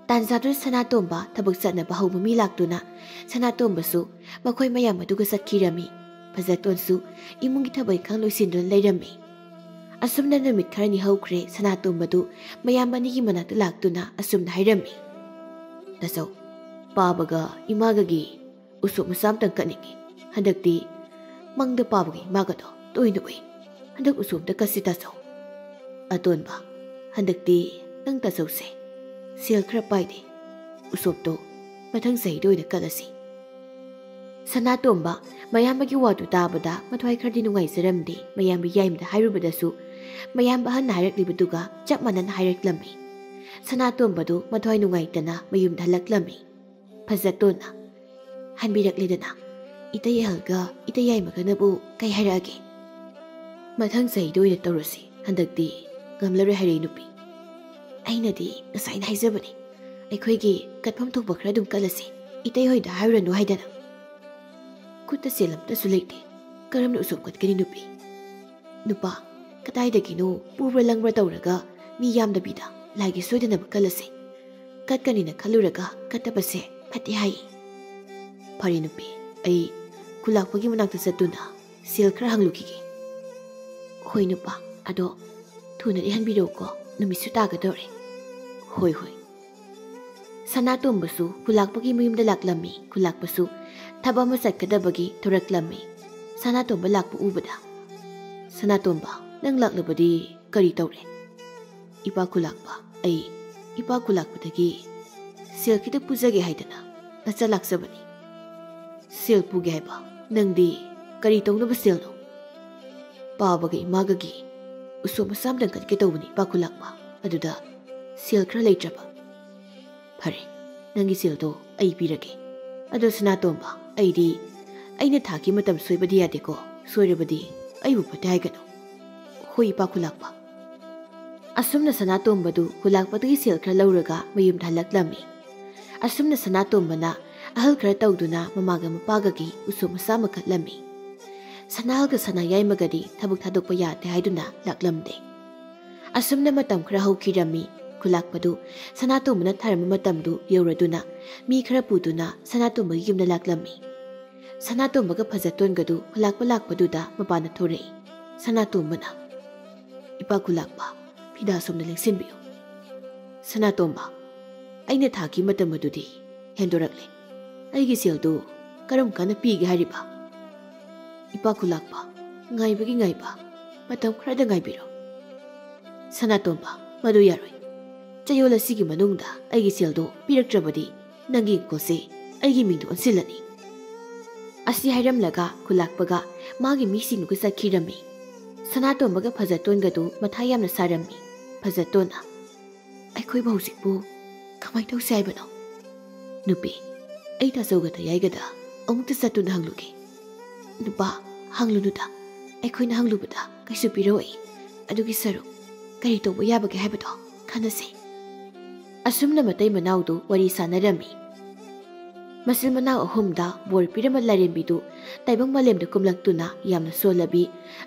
ꯇꯥꯟꯖꯥꯗꯨꯗ ꯁꯅꯥꯇꯣꯝꯕ ꯊꯕꯛ ꯆꯠꯅꯕ ꯍꯧꯕ ꯃꯤ ꯂꯥꯛꯇꯨꯅ ꯁꯅꯥꯇꯣꯝꯕꯁꯨ ꯃꯈꯣꯏ ꯃꯌꯥꯝ ꯑꯗꯨꯒ ꯆꯠꯈꯤꯔꯝꯃꯤ꯫ ꯐꯖꯇꯣꯟꯁꯨ ꯏꯃꯨꯡꯒꯤ ꯊꯕꯛ ꯏꯪꯈꯥꯡ ꯂꯣꯏꯁꯤꯟꯗꯨꯅ ꯂꯩꯔꯝꯃꯤ꯫ ꯑꯁꯨꯝꯅ ꯅꯨꯃꯤꯠ ꯈꯔꯅꯤ ꯍꯧꯈ꯭ꯔꯦ꯫ ꯁꯅꯥꯇꯣꯝꯕꯗꯨ ꯃꯌꯥꯝ ꯑꯅꯤꯒꯤ ꯃꯅꯥꯛꯇ ꯂꯥꯛꯇꯨꯅ ꯑꯁꯨꯝꯅ ꯍꯥꯏꯔꯝꯃꯤ, "ꯇꯥꯆꯧ, ꯄꯥꯕꯒ ꯏꯃꯥꯒꯒꯤ ꯎꯁꯣꯞ ꯃꯆꯥ ꯑꯝꯇꯪ ꯀꯠꯅꯤꯡꯉꯤ꯫ ꯍꯟꯗꯛꯇꯤ ꯃꯪꯗ ꯄꯥꯕꯒ ꯏꯃꯥꯒꯗꯣ ꯇꯣꯏꯅ ꯎꯏ꯫ ꯍꯟꯗꯛ ꯎꯁꯣꯞꯇ ꯀꯠꯁꯤ ꯇꯥꯆꯧ꯫" "ꯑꯇꯣꯟꯕ, ꯍꯟꯗꯛꯇꯤ ꯅꯪ ꯇꯥꯆꯧꯁꯦ ꯁꯦꯜ ꯈꯔ ꯄꯥꯏꯗꯦ꯫ ꯎꯁꯣꯞꯇꯣ ꯃꯊꯪ ꯆꯍꯤꯗ ꯑꯣꯏꯅ ꯀꯠꯂꯁꯤ꯫" ꯁꯅꯥꯇꯣꯝꯕ ꯃꯌꯥꯝꯕꯒꯤ ꯋꯥꯗꯨ ꯇꯥꯕꯗ ꯃꯊ꯭ꯋꯥꯏ ꯈꯔꯗꯤ ꯅꯨꯡꯉꯥꯏꯖꯔꯝꯗꯦ꯫ ꯃꯌꯥꯝꯕ ꯌꯥꯏꯃꯗ ꯍꯥꯏꯔꯨꯕꯗꯁꯨ ꯃꯌꯥꯝꯕ ꯑꯍꯟꯅ ꯍꯥꯏꯔꯛꯂꯤꯕꯗꯨꯒ ꯆꯞ ꯃꯥꯟꯅꯅ ꯍꯥꯏꯔꯛꯂꯝꯃꯤ꯫ ꯁꯅꯥꯇꯣꯝꯕꯗꯨ ꯃꯊ꯭ꯋꯥꯏ ꯅꯨꯡꯉꯥꯏꯇꯅ ꯃꯌꯨꯝꯗ ꯍꯜꯂꯛꯂꯝꯃꯤ꯫ ꯐꯖꯇꯣꯟꯅ, "ꯍꯟꯕꯤꯔꯛꯂꯦꯗꯅ, ꯏꯇꯩ ꯑꯍꯜꯒ ꯏꯇꯩ ꯌꯥꯏꯃꯒꯅꯕꯨ ꯀꯩ ꯍꯥꯏꯔꯛꯑꯒꯦ?" "ꯃꯊꯪ ꯆꯍꯤꯗ ꯑꯣꯏꯅ ꯇꯧꯔꯁꯤ, ꯍꯟꯗꯛꯇꯤ ꯉꯝꯂꯔꯣꯏ ꯍꯥꯏꯔꯛꯏ ꯅꯨꯄꯤ꯫ ꯑꯩꯅꯗꯤ ꯉꯁꯥꯏꯅ ꯍꯥꯏꯖꯕꯅꯤ, ꯑꯩꯈꯣꯏꯒꯤ ꯀꯠꯐꯝ ꯊꯣꯛꯄ ꯈꯔ ꯑꯗꯨꯝ ꯀꯠꯂꯁꯤ, ꯏꯇꯩ ꯍꯣꯏꯗ ꯍꯥꯏꯔꯨꯔꯅꯨ ꯍꯥꯏꯗꯅ꯫ ꯈꯨꯠꯇ ꯁꯦꯜ ꯑꯝꯇꯁꯨ ꯂꯩꯇꯦ, ꯀꯔꯝꯅ ꯎꯁꯣꯞ ꯀꯠꯀꯅꯤ ꯅꯨꯄꯤ?" "ꯅꯨꯄꯥ, ꯀꯗꯥꯏꯗꯒꯤꯅꯣ ꯄꯨꯕ꯭ꯔꯥ ꯂꯪꯕ꯭ꯔꯥ ꯇꯧꯔꯒ ꯃꯤ ꯌꯥꯝꯗꯕꯤꯗ ꯂꯥꯏꯒꯤ ꯁꯣꯏꯗꯅꯕ ꯀꯠꯂꯁꯦ꯫ ꯀꯠꯀꯅꯤꯅ ꯈꯜꯂꯨꯔꯒ ꯀꯠꯇꯕꯁꯦ ꯐꯠꯇꯦ ꯍꯥꯏꯌꯦ꯫ ꯐꯔꯦ ꯅꯨꯄꯤ, ꯑꯩ ꯈꯨꯂꯥꯛꯄꯒꯤ ꯃꯅꯥꯛꯇ ꯆꯠꯇꯨꯅ ꯁꯦꯜ ꯈꯔ ꯍꯪꯂꯨꯈꯤꯒꯦ꯫" "ꯍꯣꯏ ꯅꯨꯄꯥ, ꯑꯗꯣ ꯊꯨꯅꯗꯤ ꯍꯟꯕꯤꯔꯛꯎꯀꯣ, ꯅꯨꯃꯤꯠꯁꯨ ꯇꯥꯒꯗꯧꯔꯦ꯫" "ꯍꯣꯏ, ꯍꯣꯏ꯫" ꯁꯅꯥꯇꯣꯝꯕꯁꯨ ꯈꯨꯂꯥꯛꯄꯒꯤ ꯃꯌꯨꯝꯗ ꯂꯥꯛꯂꯝꯃꯤ꯫ ꯈꯨꯂꯥꯛꯄꯁꯨ ꯊꯕꯛ ꯑꯃ ꯆꯠꯀꯗꯕꯒꯤ ꯊꯣꯔꯛꯂꯝꯃꯤ꯫ ꯁꯅꯥꯇꯣꯝꯕ ꯂꯥꯛꯄ ꯎꯕꯗ, "ꯁꯅꯥꯇꯣꯝꯕ, ꯅꯪ ꯂꯥꯛꯂꯕꯗꯤ ꯀꯔꯤ ꯇꯧꯔꯦ?" "ꯏꯄꯥ ꯈꯨꯂꯥꯛꯄ, ꯑꯩ ꯏꯄꯥ ꯈꯨꯂꯥꯛꯄꯗꯒꯤ ꯁꯦꯜ ꯈꯤꯇ ꯄꯨꯖꯒꯦ ꯍꯥꯏꯗꯅ ꯂꯥꯛꯆ ꯂꯥꯛꯆꯕꯅꯤ꯫" "ꯁꯦꯜ ꯄꯨꯒꯦ ꯍꯥꯏꯕ? ꯅꯪꯗꯤ ꯀꯔꯤ ꯇꯧꯅꯕ ꯁꯦꯜꯅꯣ?" "ꯄꯥꯕꯒ ꯏꯃꯥꯒꯒꯤ ꯎꯁꯣꯞ ꯃꯆꯥ ꯑꯃꯇꯪ ꯀꯠꯀꯦ ꯇꯧꯕꯅꯤ ꯏꯄꯥ ꯈꯨꯂꯥꯛꯄ, ꯑꯗꯨꯗ ꯁꯦꯜ ꯈꯔ ꯂꯩꯇ꯭ꯔꯕ꯫" "ꯐꯔꯦ, ꯅꯪꯒꯤ ꯁꯦꯜꯗꯣ ꯑꯩ ꯄꯤꯔꯒꯦ꯫ ꯑꯗꯣ ꯁꯅꯥꯇꯣꯝꯕ, ꯑꯩꯗꯤ ꯑꯩꯅ ꯊꯥꯈꯤ ꯃꯇꯝ ꯁꯣꯏꯕꯗꯤ ꯌꯥꯗꯦꯀꯣ, ꯁꯣꯏꯔꯕꯗꯤ ꯑꯩꯕꯨ ꯐꯠꯇꯦ ꯍꯥꯏꯒꯅꯨ꯫" "ꯍꯣꯏ ꯏꯄꯥ ꯈꯨꯂꯥꯛꯄ꯫" ꯑꯁꯨꯝꯅ ꯁꯅꯥꯇꯣꯝꯕꯗꯨ ꯈꯨꯂꯥꯛꯄꯗꯒꯤ ꯁꯦꯜ ꯈꯔ ꯂꯧꯔꯒ ꯃꯌꯨꯝꯗ ꯍꯜꯂꯛꯂꯝꯃꯤ꯫ ꯑꯁꯨꯝꯅ ꯁꯅꯥꯇꯣꯝꯕꯅ ꯑꯍꯜ ꯈꯔ ꯇꯧꯗꯨꯅ ꯃꯃꯥꯒ ꯃꯄꯥꯒꯒꯤ ꯎꯁꯣꯞ ꯃꯆꯥ ꯑꯃ ꯀꯠꯂꯝꯃꯤ꯫ ꯁꯅꯥꯍꯜꯒ ꯁꯅꯥꯌꯥꯏꯃꯒꯗꯤ ꯊꯕꯛ ꯊꯥꯗꯣꯛꯄ ꯌꯥꯗꯦ ꯍꯥꯏꯗꯨꯅ ꯂꯥꯛꯂꯝꯗꯦ꯫ ꯑꯁꯨꯝꯅ ꯃꯇꯝ ꯈꯔ ꯍꯧꯈꯤꯔꯝꯃꯤ꯫ ꯈꯨꯂꯥꯛꯄꯗꯨ ꯁꯅꯥꯇꯣꯝꯕꯅ ꯊꯥꯔꯝꯕ ꯃꯇꯝꯗꯨ ꯌꯧꯔꯗꯨꯅ ꯃꯤ ꯈꯔ ꯄꯨꯗꯨꯅ ꯁꯅꯥꯇꯣꯝꯕꯒꯤ ꯌꯨꯝꯗ ꯂꯥꯛꯂꯝꯃꯤ꯫ ꯁꯅꯥꯇꯣꯝꯕꯒ ꯐꯖꯇꯣꯟꯒꯗꯨ ꯈꯨꯂꯥꯛꯄ ꯂꯥꯛꯄꯗꯨꯗ ꯃꯄꯥꯟꯗ ꯊꯣꯔꯛꯏ꯫ ꯁꯅꯥꯇꯣꯝꯕꯅ, "ꯏꯄꯥ ꯈꯨꯂꯥꯛꯄ, ꯐꯤꯗꯥ ꯁꯣꯝꯗ ꯂꯦꯡꯁꯤꯟꯕꯤꯌꯨ꯫" "ꯁꯅꯥꯇꯣꯝꯕ, ꯑꯩꯅ ꯊꯥꯈꯤ ꯃꯇꯝ ꯑꯗꯨꯗꯤ ꯍꯦꯟꯗꯣꯔꯛꯂꯦ꯫ ꯑꯩꯒꯤ ꯁꯦꯜꯗꯨ ꯀꯔꯝ ꯀꯥꯟꯗ ꯄꯤꯒꯦ ꯍꯥꯏꯔꯤꯕ?" "ꯏꯄꯥ ꯈꯨꯂꯥꯛꯄ, ꯉꯥꯏꯕꯒꯤ ꯉꯥꯏꯕ, ꯃꯇꯝ ꯈꯔꯗ ꯉꯥꯏꯕꯤꯔꯣ꯫" "ꯁꯅꯥꯇꯣꯝꯕ, ꯃꯗꯨ ꯌꯥꯔꯣꯏ꯫ ꯆꯌꯣꯜ ꯑꯁꯤꯒꯤ ꯃꯅꯨꯡꯗ ꯑꯩꯒꯤ ꯁꯦꯜꯗꯨ ꯄꯤꯔꯛꯇ꯭ꯔꯕꯗꯤ ꯅꯪꯒꯤ ꯏꯪꯈꯣꯜꯁꯦ ꯑꯩꯒꯤ ꯃꯤꯡꯗ ꯑꯣꯟꯁꯤꯜꯂꯅꯤ꯫" ꯑꯁꯤ ꯍꯥꯏꯔꯝꯂꯒ ꯈꯨꯂꯥꯛꯄꯒ ꯃꯥꯒꯤ ꯃꯤꯁꯤꯡꯗꯨꯒ ꯆꯠꯈꯤꯔꯝꯃꯤ꯫ ꯁꯅꯥꯇꯣꯝꯕꯒ ꯐꯖꯇꯣꯟꯒꯗꯨ ꯃꯊꯥ ꯌꯥꯝꯅ ꯁꯥꯔꯝꯃꯤ꯫ ꯐꯖꯇꯣꯟꯅ, ꯑꯩꯈꯣꯏꯕꯨ ꯍꯧꯖꯤꯛꯄꯨ ꯀꯃꯥꯏꯅ ꯇꯧꯁꯤ ꯍꯥꯏꯕꯅꯣ? ꯅꯨꯄꯤ, ꯑꯩ ꯇꯥꯆꯧꯒꯗ ꯌꯥꯏꯒꯗ ꯑꯃꯨꯛꯇ ꯆꯠꯇꯨꯅ ꯍꯪꯂꯨꯒꯦ꯫ ꯅꯨꯄꯥ, ꯍꯪꯂꯨꯅꯨꯗ꯫ ꯑꯩꯈꯣꯏꯅ ꯍꯪꯂꯨꯕꯗ ꯀꯩꯁꯨ ꯄꯤꯔꯛꯑꯣꯏ꯫ ꯑꯗꯨꯒꯤ ꯁꯔꯨꯛ ꯀꯔꯤ ꯇꯧꯕ ꯌꯥꯕꯒꯦ ꯍꯥꯏꯕꯗꯣ ꯈꯟꯅꯁꯤ꯫ ꯑꯁꯨꯝꯅ ꯃꯇꯩ ꯃꯅꯥꯎꯗꯨ ꯋꯥꯔꯤ ꯁꯥꯟꯅꯔꯝꯃꯤ꯫ ꯃꯆꯤꯟ ꯃꯅꯥꯎ ꯑꯍꯨꯝꯗ ꯕꯣꯔ ꯄꯤꯔꯝꯕ ꯂꯥꯏꯔꯦꯝꯕꯤꯗꯨ ꯇꯥꯏꯕꯪ ꯃꯥꯂꯦꯝꯗ ꯀꯨꯝꯂꯛꯇꯨꯅ ꯌꯥꯝꯅ ꯁꯣꯜꯂꯕꯤ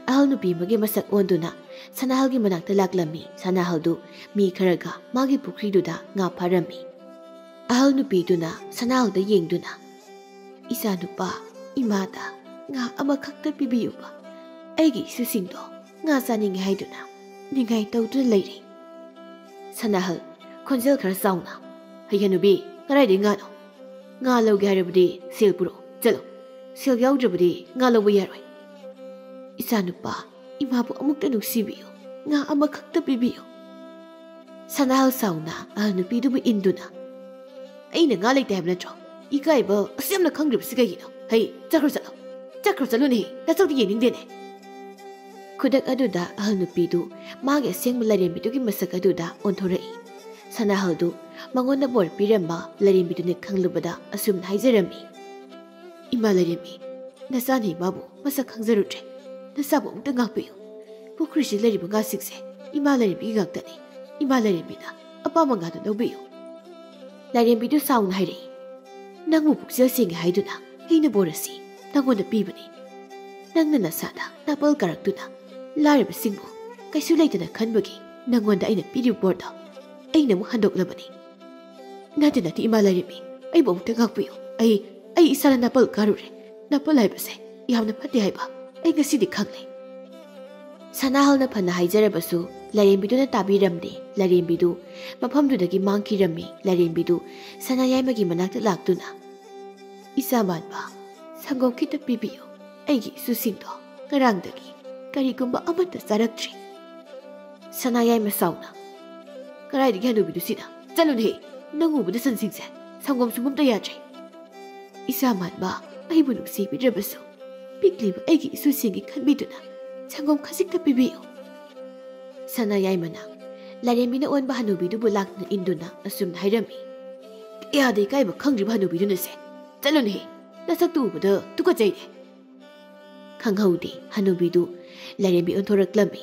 ꯑꯍꯜ ꯅꯨꯄꯤ ꯑꯃꯒꯤ ꯃꯁꯛ ꯑꯣꯟꯗꯨꯅ ꯁꯅꯥꯍꯜꯒꯤ ꯃꯅꯥꯛꯇ ꯂꯥꯛꯂꯝꯃꯤ꯫ ꯁꯅꯥꯍꯜꯗꯨ ꯃꯤ ꯈꯔꯒ ꯃꯥꯒꯤ ꯄꯨꯈ꯭ꯔꯤꯗꯨꯗ ꯉꯥ ꯐꯥꯔꯝꯃꯤ꯫ ꯑꯍꯜ ꯅꯨꯄꯤꯗꯨꯅ ꯁꯅꯥꯍꯜꯗ ꯌꯦꯡꯗꯨꯅ, "ꯏꯆꯥꯅꯨꯄꯥ, ꯏꯃꯥꯗ ꯉꯥ ꯑꯃꯈꯛꯇ ꯄꯤꯕꯤꯌꯨꯕ꯫ ꯑꯩꯒꯤ ꯏꯁꯨꯁꯤꯡꯗꯣ ꯉꯥ ꯆꯥꯅꯤꯡꯉꯦ ꯍꯥꯏꯗꯨꯅ ꯅꯤꯡꯉꯥꯏ ꯇꯧꯗꯨꯅ ꯂꯩꯔꯦ꯫" ꯁꯅꯥꯍꯜ, ꯈꯣꯟꯖꯦꯜ ꯈꯔ ꯆꯥꯎꯅ, "ꯍꯩꯍꯅꯨꯕꯤ, ꯀꯗꯥꯏꯗꯒꯤ ꯉꯥꯅꯣ? ꯉꯥ ꯂꯧꯒꯦ ꯍꯥꯏꯔꯕꯗꯤ ꯁꯦꯜ ꯄꯨꯔꯛꯑꯣ, ꯆꯠꯂꯣ꯫ ꯁꯦꯜ ꯌꯥꯎꯗ꯭ꯔꯕꯗꯤ ꯉꯥ ꯂꯧꯕ ꯌꯥꯔꯣꯏ꯫ ꯏꯆꯥꯅꯨꯄꯥ, ꯏꯃꯥꯕꯨ ꯑꯃꯨꯛꯇ ꯅꯨꯡꯁꯤꯕꯤꯌꯨ, ꯉꯥ ꯑꯃꯈꯛꯇ ꯄꯤꯕꯤꯌꯨ꯫" ꯁꯅꯥꯍꯜ ꯁꯥꯎꯅ ꯑꯍꯜ ꯅꯨꯄꯤꯗꯨꯕꯨ ꯏꯟꯗꯨꯅ, "ꯑꯩꯅ ꯉꯥ ꯂꯩꯇꯦ ꯍꯥꯏꯕ ꯅꯠꯇ꯭ꯔꯣ? ꯏꯀꯥꯏꯕ ꯑꯁꯤ ꯌꯥꯝꯅ ꯈꯪꯗ꯭ꯔꯤꯕꯁꯤ ꯀꯩꯒꯤꯅꯣ? ꯍꯩ, ꯆꯠꯈ꯭ꯔꯣ ꯆꯠꯂꯣ꯫ ꯆꯠꯈ꯭ꯔꯣ ꯆꯠꯂꯨꯅꯦ꯫ ꯅꯁꯛꯇꯤ ꯌꯦꯡꯅꯤꯡꯗꯦꯅꯦ꯫" ꯈꯨꯗꯛ ꯑꯗꯨꯗ ꯑꯍꯜ ꯅꯨꯄꯤꯗꯨ ꯃꯥꯒꯤ ꯑꯁꯦꯡꯕ ꯂꯥꯏꯔꯦꯝꯕꯤꯗꯨꯒꯤ ꯃꯁꯛ ꯑꯗꯨꯗ ꯑꯣꯟꯊꯣꯔꯛꯏ꯫ ꯁꯅꯥꯍꯜꯗꯨ ꯃꯉꯣꯟꯗ ꯕꯣꯔ ꯄꯤꯔꯝꯕ ꯂꯥꯏꯔꯦꯝꯕꯤꯗꯨꯅꯤ ꯈꯪꯂꯨꯕꯗ ꯑꯁꯨꯝꯅ ꯍꯥꯏꯖꯔꯝꯃꯤ, "ꯏꯃꯥ ꯂꯥꯏꯔꯦꯝꯕꯤ, ꯅꯆꯥꯅ ꯏꯃꯥꯕꯨ ꯃꯁꯛ ꯈꯪꯖꯔꯨꯗ꯭ꯔꯦ꯫ ꯅꯆꯥꯕꯨ ꯑꯃꯨꯛꯇ ꯉꯥꯛꯄꯤꯌꯨ꯫ ꯄꯨꯈ꯭ꯔꯤꯁꯤ ꯂꯩꯔꯤꯕ ꯉꯥꯁꯤꯡꯁꯦ ꯏꯃꯥ ꯂꯥꯏꯔꯦꯝꯕꯤꯒꯤ ꯉꯥꯛꯇꯅꯤ꯫ ꯏꯃꯥ ꯂꯥꯏꯔꯦꯝꯕꯤꯅ ꯑꯄꯥꯝꯕ ꯉꯥꯗꯨ ꯂꯧꯕꯤꯌꯨ꯫" ꯂꯥꯏꯔꯦꯝꯕꯤꯗꯨ ꯁꯥꯎꯅ ꯍꯥꯏꯔꯛꯏ, "ꯅꯪꯕꯨ ꯄꯨꯛꯆꯦꯜ ꯁꯦꯡꯉꯦ ꯍꯥꯏꯗꯨꯅ ꯑꯩꯅ ꯕꯣꯔ ꯑꯁꯤ ꯅꯪꯉꯣꯟꯗ ꯄꯤꯕꯅꯤ꯫ ꯅꯪꯅ ꯅꯁꯥꯗ ꯅꯥꯄꯜ ꯀꯥꯔꯛꯇꯨꯅ ꯂꯥꯏꯔꯕꯁꯤꯡꯕꯨ ꯀꯩꯁꯨ ꯂꯩꯇꯅ ꯈꯟꯕꯒꯤ ꯅꯪꯉꯣꯟꯗ ꯑꯩꯅ ꯄꯤꯔꯤꯕ ꯕꯣꯔꯗꯣ ꯑꯩꯅ ꯑꯃꯨꯛ ꯍꯟꯗꯣꯛꯂꯕꯅꯤ꯫ ꯅꯠꯇꯦ, ꯅꯠꯇꯦ, ꯏꯃꯥ ꯂꯥꯏꯔꯦꯝꯕꯤ, ꯑꯩꯕꯨ ꯑꯃꯨꯛꯇ ꯉꯥꯛꯄꯤꯌꯨ꯫ ꯑꯩ, ꯑꯩ ꯏꯁꯥꯅ ꯅꯥꯄꯜ ꯀꯥꯔꯨꯔꯦ꯫ ꯅꯥꯄꯜ ꯍꯥꯏꯕꯁꯦ ꯌꯥꯝꯅ ꯐꯠꯇꯦ ꯍꯥꯏꯕ ꯑꯩ ꯉꯁꯤꯗꯤ ꯈꯪꯂꯦ꯫" ꯁꯅꯥꯍꯜꯅ ꯐꯅ ꯍꯥꯏꯖꯔꯕꯁꯨ ꯂꯥꯏꯔꯦꯝꯕꯤꯗꯨꯅ ꯇꯥꯕꯤꯔꯝꯗꯦ꯫ ꯂꯥꯏꯔꯦꯝꯕꯤꯗꯨ ꯃꯐꯝꯗꯨꯗꯒꯤ ꯃꯥꯡꯈꯤꯔꯝꯃꯤ꯫ ꯂꯥꯏꯔꯦꯝꯕꯤꯗꯨ ꯁꯅꯥꯌꯥꯏꯃꯒꯤ ꯃꯅꯥꯛꯇ ꯂꯥꯛꯇꯨꯅ, "ꯏꯆꯥ ꯃꯥꯟꯕ, ꯁꯪꯒꯣꯝ ꯈꯤꯇ ꯄꯤꯕꯤꯌꯨ꯫ ꯑꯩꯒꯤ ꯏꯁꯨꯁꯤꯡꯗꯣ ꯉꯔꯥꯡꯗꯒꯤ ꯀꯔꯤꯒꯨꯝꯕ ꯑꯃꯠꯇ ꯆꯥꯔꯛꯇ꯭ꯔꯤ꯫" ꯁꯅꯥꯌꯥꯏꯃ ꯁꯥꯎꯅ, "ꯀꯗꯥꯏꯗꯒꯤ ꯍꯅꯨꯕꯤꯗꯨ ꯁꯤꯅ? ꯆꯠꯂꯨꯅꯦꯍꯦ, ꯅꯪ ꯎꯕꯗ ꯁꯟꯁꯤꯡꯁꯦ ꯁꯪꯒꯣꯝ ꯁꯨꯡꯕ ꯑꯝꯇ ꯌꯥꯗ꯭ꯔꯦ꯫" "ꯏꯆꯥ ꯃꯥꯟꯕ, ꯑꯩꯕꯨ ꯅꯨꯡꯁꯤꯕꯤꯗ꯭ꯔꯕꯁꯨ ꯄꯤꯛꯂꯤꯕ ꯑꯩꯒꯤ ꯏꯁꯨꯁꯤꯡꯒꯤ ꯈꯟꯕꯤꯗꯨꯅ ꯁꯪꯒꯣꯝ ꯈꯖꯤꯛꯇ ꯄꯤꯕꯤꯌꯨ꯫" ꯁꯅꯥꯌꯥꯏꯃꯅ, ꯂꯥꯏꯔꯦꯝꯕꯤꯅ ꯑꯣꯟꯕ ꯍꯅꯨꯕꯤꯗꯨꯕꯨ ꯂꯥꯛꯇꯨꯅ ꯏꯟꯗꯨꯅ ꯑꯁꯨꯝꯅ ꯍꯥꯏꯔꯝꯃꯤ꯫ ꯀꯌꯥꯗ ꯏꯀꯥꯏꯕ ꯈꯪꯗ꯭ꯔꯤꯕ ꯍꯅꯨꯕꯤꯗꯨꯅꯁꯦ꯫ ꯆꯠꯂꯨꯅꯦꯍꯦ, ꯅꯁꯛꯇꯨ ꯎꯕꯗ ꯇꯨꯀꯠꯆꯩꯅꯦ꯫ ꯈꯪꯍꯧꯗꯦ, ꯍꯅꯨꯕꯤꯗꯨ ꯂꯥꯏꯔꯦꯝꯕꯤ ꯑꯣꯟꯊꯣꯔꯛꯂꯝꯃꯤ꯫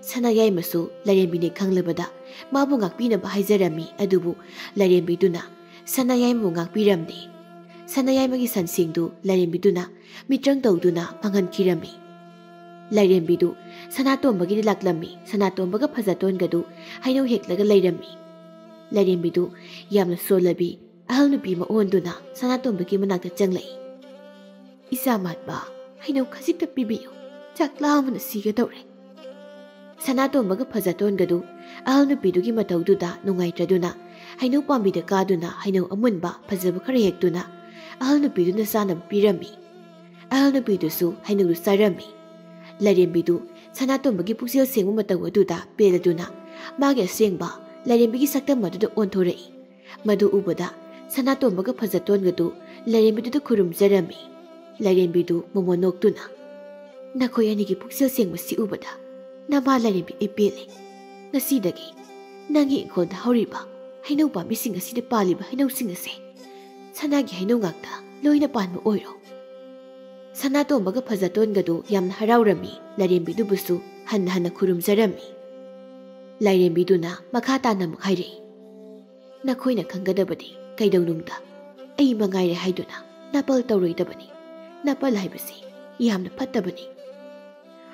ꯁꯅꯥꯌꯥꯏꯃꯁꯨ ꯂꯥꯏꯔꯦꯝꯕꯤꯅꯦ ꯈꯪꯂꯕꯗ ꯃꯥꯕꯨ ꯉꯥꯛꯄꯤꯅꯕ ꯍꯥꯏꯖꯔꯝꯃꯤ꯫ ꯑꯗꯨꯕꯨ ꯂꯥꯏꯔꯦꯝꯕꯤꯗꯨꯅ ꯁꯅꯥꯌꯥꯏꯃꯕꯨ ꯉꯥꯛꯄꯤꯔꯝꯗꯦ꯫ ꯁꯅꯥꯌꯥꯏꯃꯒꯤ ꯁꯟꯁꯤꯡꯗꯨ ꯂꯥꯏꯔꯦꯝꯕꯤꯗꯨꯅ ꯃꯤꯇ꯭ꯔꯪ ꯇꯧꯗꯨꯅ ꯃꯥꯡꯍꯟꯈꯤꯔꯝꯃꯤ꯫ ꯂꯥꯏꯔꯦꯝꯕꯤꯗꯨ ꯁꯅꯥꯇꯣꯝꯕꯒꯤꯗ ꯂꯥꯛꯂꯝꯃꯤ꯫ ꯁꯅꯥꯇꯣꯝꯕꯒ ꯐꯖꯇꯣꯟꯒꯗꯨ ꯍꯩꯅꯧ ꯍꯦꯛꯂꯒ ꯂꯩꯔꯝꯃꯤ꯫ ꯂꯥꯏꯔꯦꯝꯕꯤꯗꯨ ꯌꯥꯝꯅ ꯁꯣꯜꯂꯕꯤ ꯑꯍꯜ ꯅꯨꯄꯤ ꯑꯃ ꯑꯣꯟꯗꯨꯅ ꯁꯅꯥꯇꯣꯝꯕꯒꯤ ꯃꯅꯥꯛꯇ ꯆꯪꯂꯛꯏ꯫ "ꯏꯆꯥ ꯃꯥꯟꯕ, ꯍꯩꯅꯧ ꯈꯖꯤꯛꯇ ꯄꯤꯕꯤꯌꯨ, ꯆꯥꯛ ꯂꯥꯝꯕꯅ ꯁꯤꯒꯗꯧꯔꯦ꯫" ꯁꯅꯥꯇꯣꯝꯕꯒ ꯐꯖꯇꯣꯟꯒꯗꯨ ꯑꯍꯜ ꯅꯨꯄꯤꯗꯨꯒꯤ ꯃꯇꯧꯗꯨꯗ ꯅꯨꯡꯉꯥꯏꯇ꯭ꯔꯗꯨꯅ ꯍꯩꯅꯧ ꯄꯥꯝꯕꯤꯗ ꯀꯥꯗꯨꯅ ꯍꯩꯅꯧ ꯑꯃꯨꯟꯕ ꯐꯖꯕ ꯈꯔ ꯍꯦꯛꯇꯨꯅ ꯑꯍꯜ ꯅꯨꯄꯤꯗꯨꯅ ꯆꯥꯅꯕ ꯄꯤꯔꯝꯃꯤ꯫ ꯑꯍꯜ ꯅꯨꯄꯤꯗꯨꯁꯨ ꯍꯩꯅꯧꯗꯨ ꯆꯥꯔꯝꯃꯤ꯫ ꯂꯥꯏꯔꯦꯝꯕꯤꯗꯨ ꯁꯅꯥꯇꯣꯝꯕꯒꯤ ꯄꯨꯛꯆꯦꯜ ꯁꯦꯡꯕ ꯃꯇꯧ ꯑꯗꯨꯗ ꯄꯦꯜꯂꯗꯨꯅ ꯃꯥꯒꯤ ꯑꯁꯦꯡꯕ ꯂꯥꯏꯔꯦꯝꯕꯤꯒꯤ ꯁꯛꯇꯝ ꯑꯗꯨꯗ ꯑꯣꯟꯊꯣꯔꯛꯏ꯫ ꯃꯗꯨ ꯎꯕꯗ ꯁꯅꯥꯇꯣꯝꯕꯒ ꯐꯖꯇꯣꯟꯒꯗꯨ ꯂꯥꯏꯔꯦꯝꯕꯤꯗꯨꯗ ꯈꯨꯔꯨꯝꯖꯔꯝꯃꯤ꯫ ꯂꯥꯏꯔꯦꯝꯕꯤꯗꯨ ꯃꯣꯃꯣꯟ ꯅꯣꯛꯇꯨꯅ, "ꯅꯈꯣꯏ ꯑꯅꯤꯒꯤ ꯄꯨꯛꯆꯦꯜ ꯁꯦꯡꯕꯁꯤ ꯎꯕꯗ ꯅꯃꯥ ꯂꯥꯏꯔꯦꯝꯕꯤ ꯑꯩ ꯄꯦꯜꯂꯦ꯫ ꯉꯁꯤꯗꯒꯤ ꯅꯪꯒꯤ ꯏꯪꯈꯣꯜꯗ ꯍꯧꯔꯤꯕ ꯍꯩꯅꯧ ꯄꯥꯝꯕꯤꯁꯤꯡ ꯑꯁꯤꯗ ꯄꯥꯜꯂꯤꯕ ꯍꯩꯅꯧꯁꯤꯡ ꯑꯁꯦ ꯁꯅꯥꯒꯤ ꯍꯩꯅꯧ ꯉꯥꯛꯇ ꯂꯣꯏꯅ ꯄꯥꯟꯕ ꯑꯣꯏꯔꯣ꯫" ꯁꯅꯥꯇꯣꯝꯕꯒ ꯐꯖꯇꯣꯟꯒꯗꯨ ꯌꯥꯝꯅ ꯍꯔꯥꯎꯔꯝꯃꯤ꯫ ꯂꯥꯏꯔꯦꯝꯕꯤꯗꯨꯕꯨꯁꯨ ꯍꯟꯅ ꯍꯟꯅ ꯈꯨꯔꯨꯝꯖꯔꯝꯃꯤ꯫ ꯂꯥꯏꯔꯦꯝꯕꯤꯗꯨꯅ ꯃꯈꯥ ꯇꯥꯅ ꯑꯃꯨꯛ ꯍꯥꯏꯔꯛꯏ, "ꯅꯈꯣꯏꯅ ꯈꯪꯒꯗꯕꯗꯤ ꯀꯩꯗꯧꯅꯨꯡꯗ ꯑꯩ ꯃꯉꯥꯏꯔꯦ ꯍꯥꯏꯗꯨꯅ ꯅꯥꯄꯜ ꯇꯧꯔꯣꯏꯗꯕꯅꯤ꯫ ꯅꯥꯄꯜ ꯍꯥꯏꯕꯁꯤ ꯌꯥꯝꯅ ꯐꯠꯇꯕꯅꯤ꯫"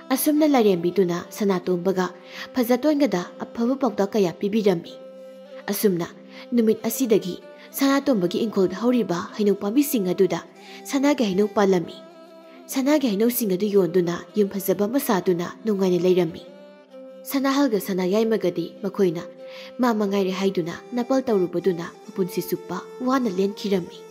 ꯑꯁꯨꯝꯅ ꯂꯥꯏꯔꯦꯝꯕꯤꯗꯨꯅ ꯁꯅꯥꯇꯣꯝꯕꯒ ꯐꯖꯇꯣꯟꯒꯗ ꯑꯐꯕ ꯄꯥꯎꯇꯥꯛ ꯀꯌꯥ ꯄꯤꯕꯤꯔꯝꯃꯤ꯫ ꯑꯁꯨꯝꯅ ꯅꯨꯃꯤꯠ ꯑꯁꯤꯗꯒꯤ ꯁꯅꯥꯇꯣꯝꯕꯒꯤ ꯏꯪꯈꯣꯜꯗ ꯍꯧꯔꯤꯕ ꯍꯩꯅꯧ ꯄꯥꯝꯕꯤꯁꯤꯡ ꯑꯗꯨꯗ ꯁꯅꯥꯒꯤ ꯍꯩꯅꯧ ꯄꯥꯜꯂꯝꯃꯤ꯫ ꯁꯅꯥꯒꯤ ꯍꯩꯅꯧꯁꯤꯡ ꯑꯗꯨ ꯌꯣꯟꯗꯨꯅ ꯌꯨꯝ ꯐꯖꯕ ꯑꯃ ꯁꯥꯗꯨꯅ ꯅꯨꯡꯉꯥꯏꯅ ꯂꯩꯔꯝꯃꯤ꯫ ꯁꯅꯥꯍꯜꯒ ꯁꯅꯥꯌꯥꯏꯃꯒꯗꯤ ꯃꯈꯣꯏꯅ ꯃꯥ ꯃꯉꯥꯏꯔꯦ ꯍꯥꯏꯗꯨꯅ ꯅꯥꯄꯜ ꯇꯧꯔꯨꯕꯗꯨꯅ ꯃꯄꯨꯟꯁꯤ ꯆꯨꯞꯄ ꯋꯥꯅ ꯂꯦꯟꯈꯤꯔꯝꯃꯤ꯫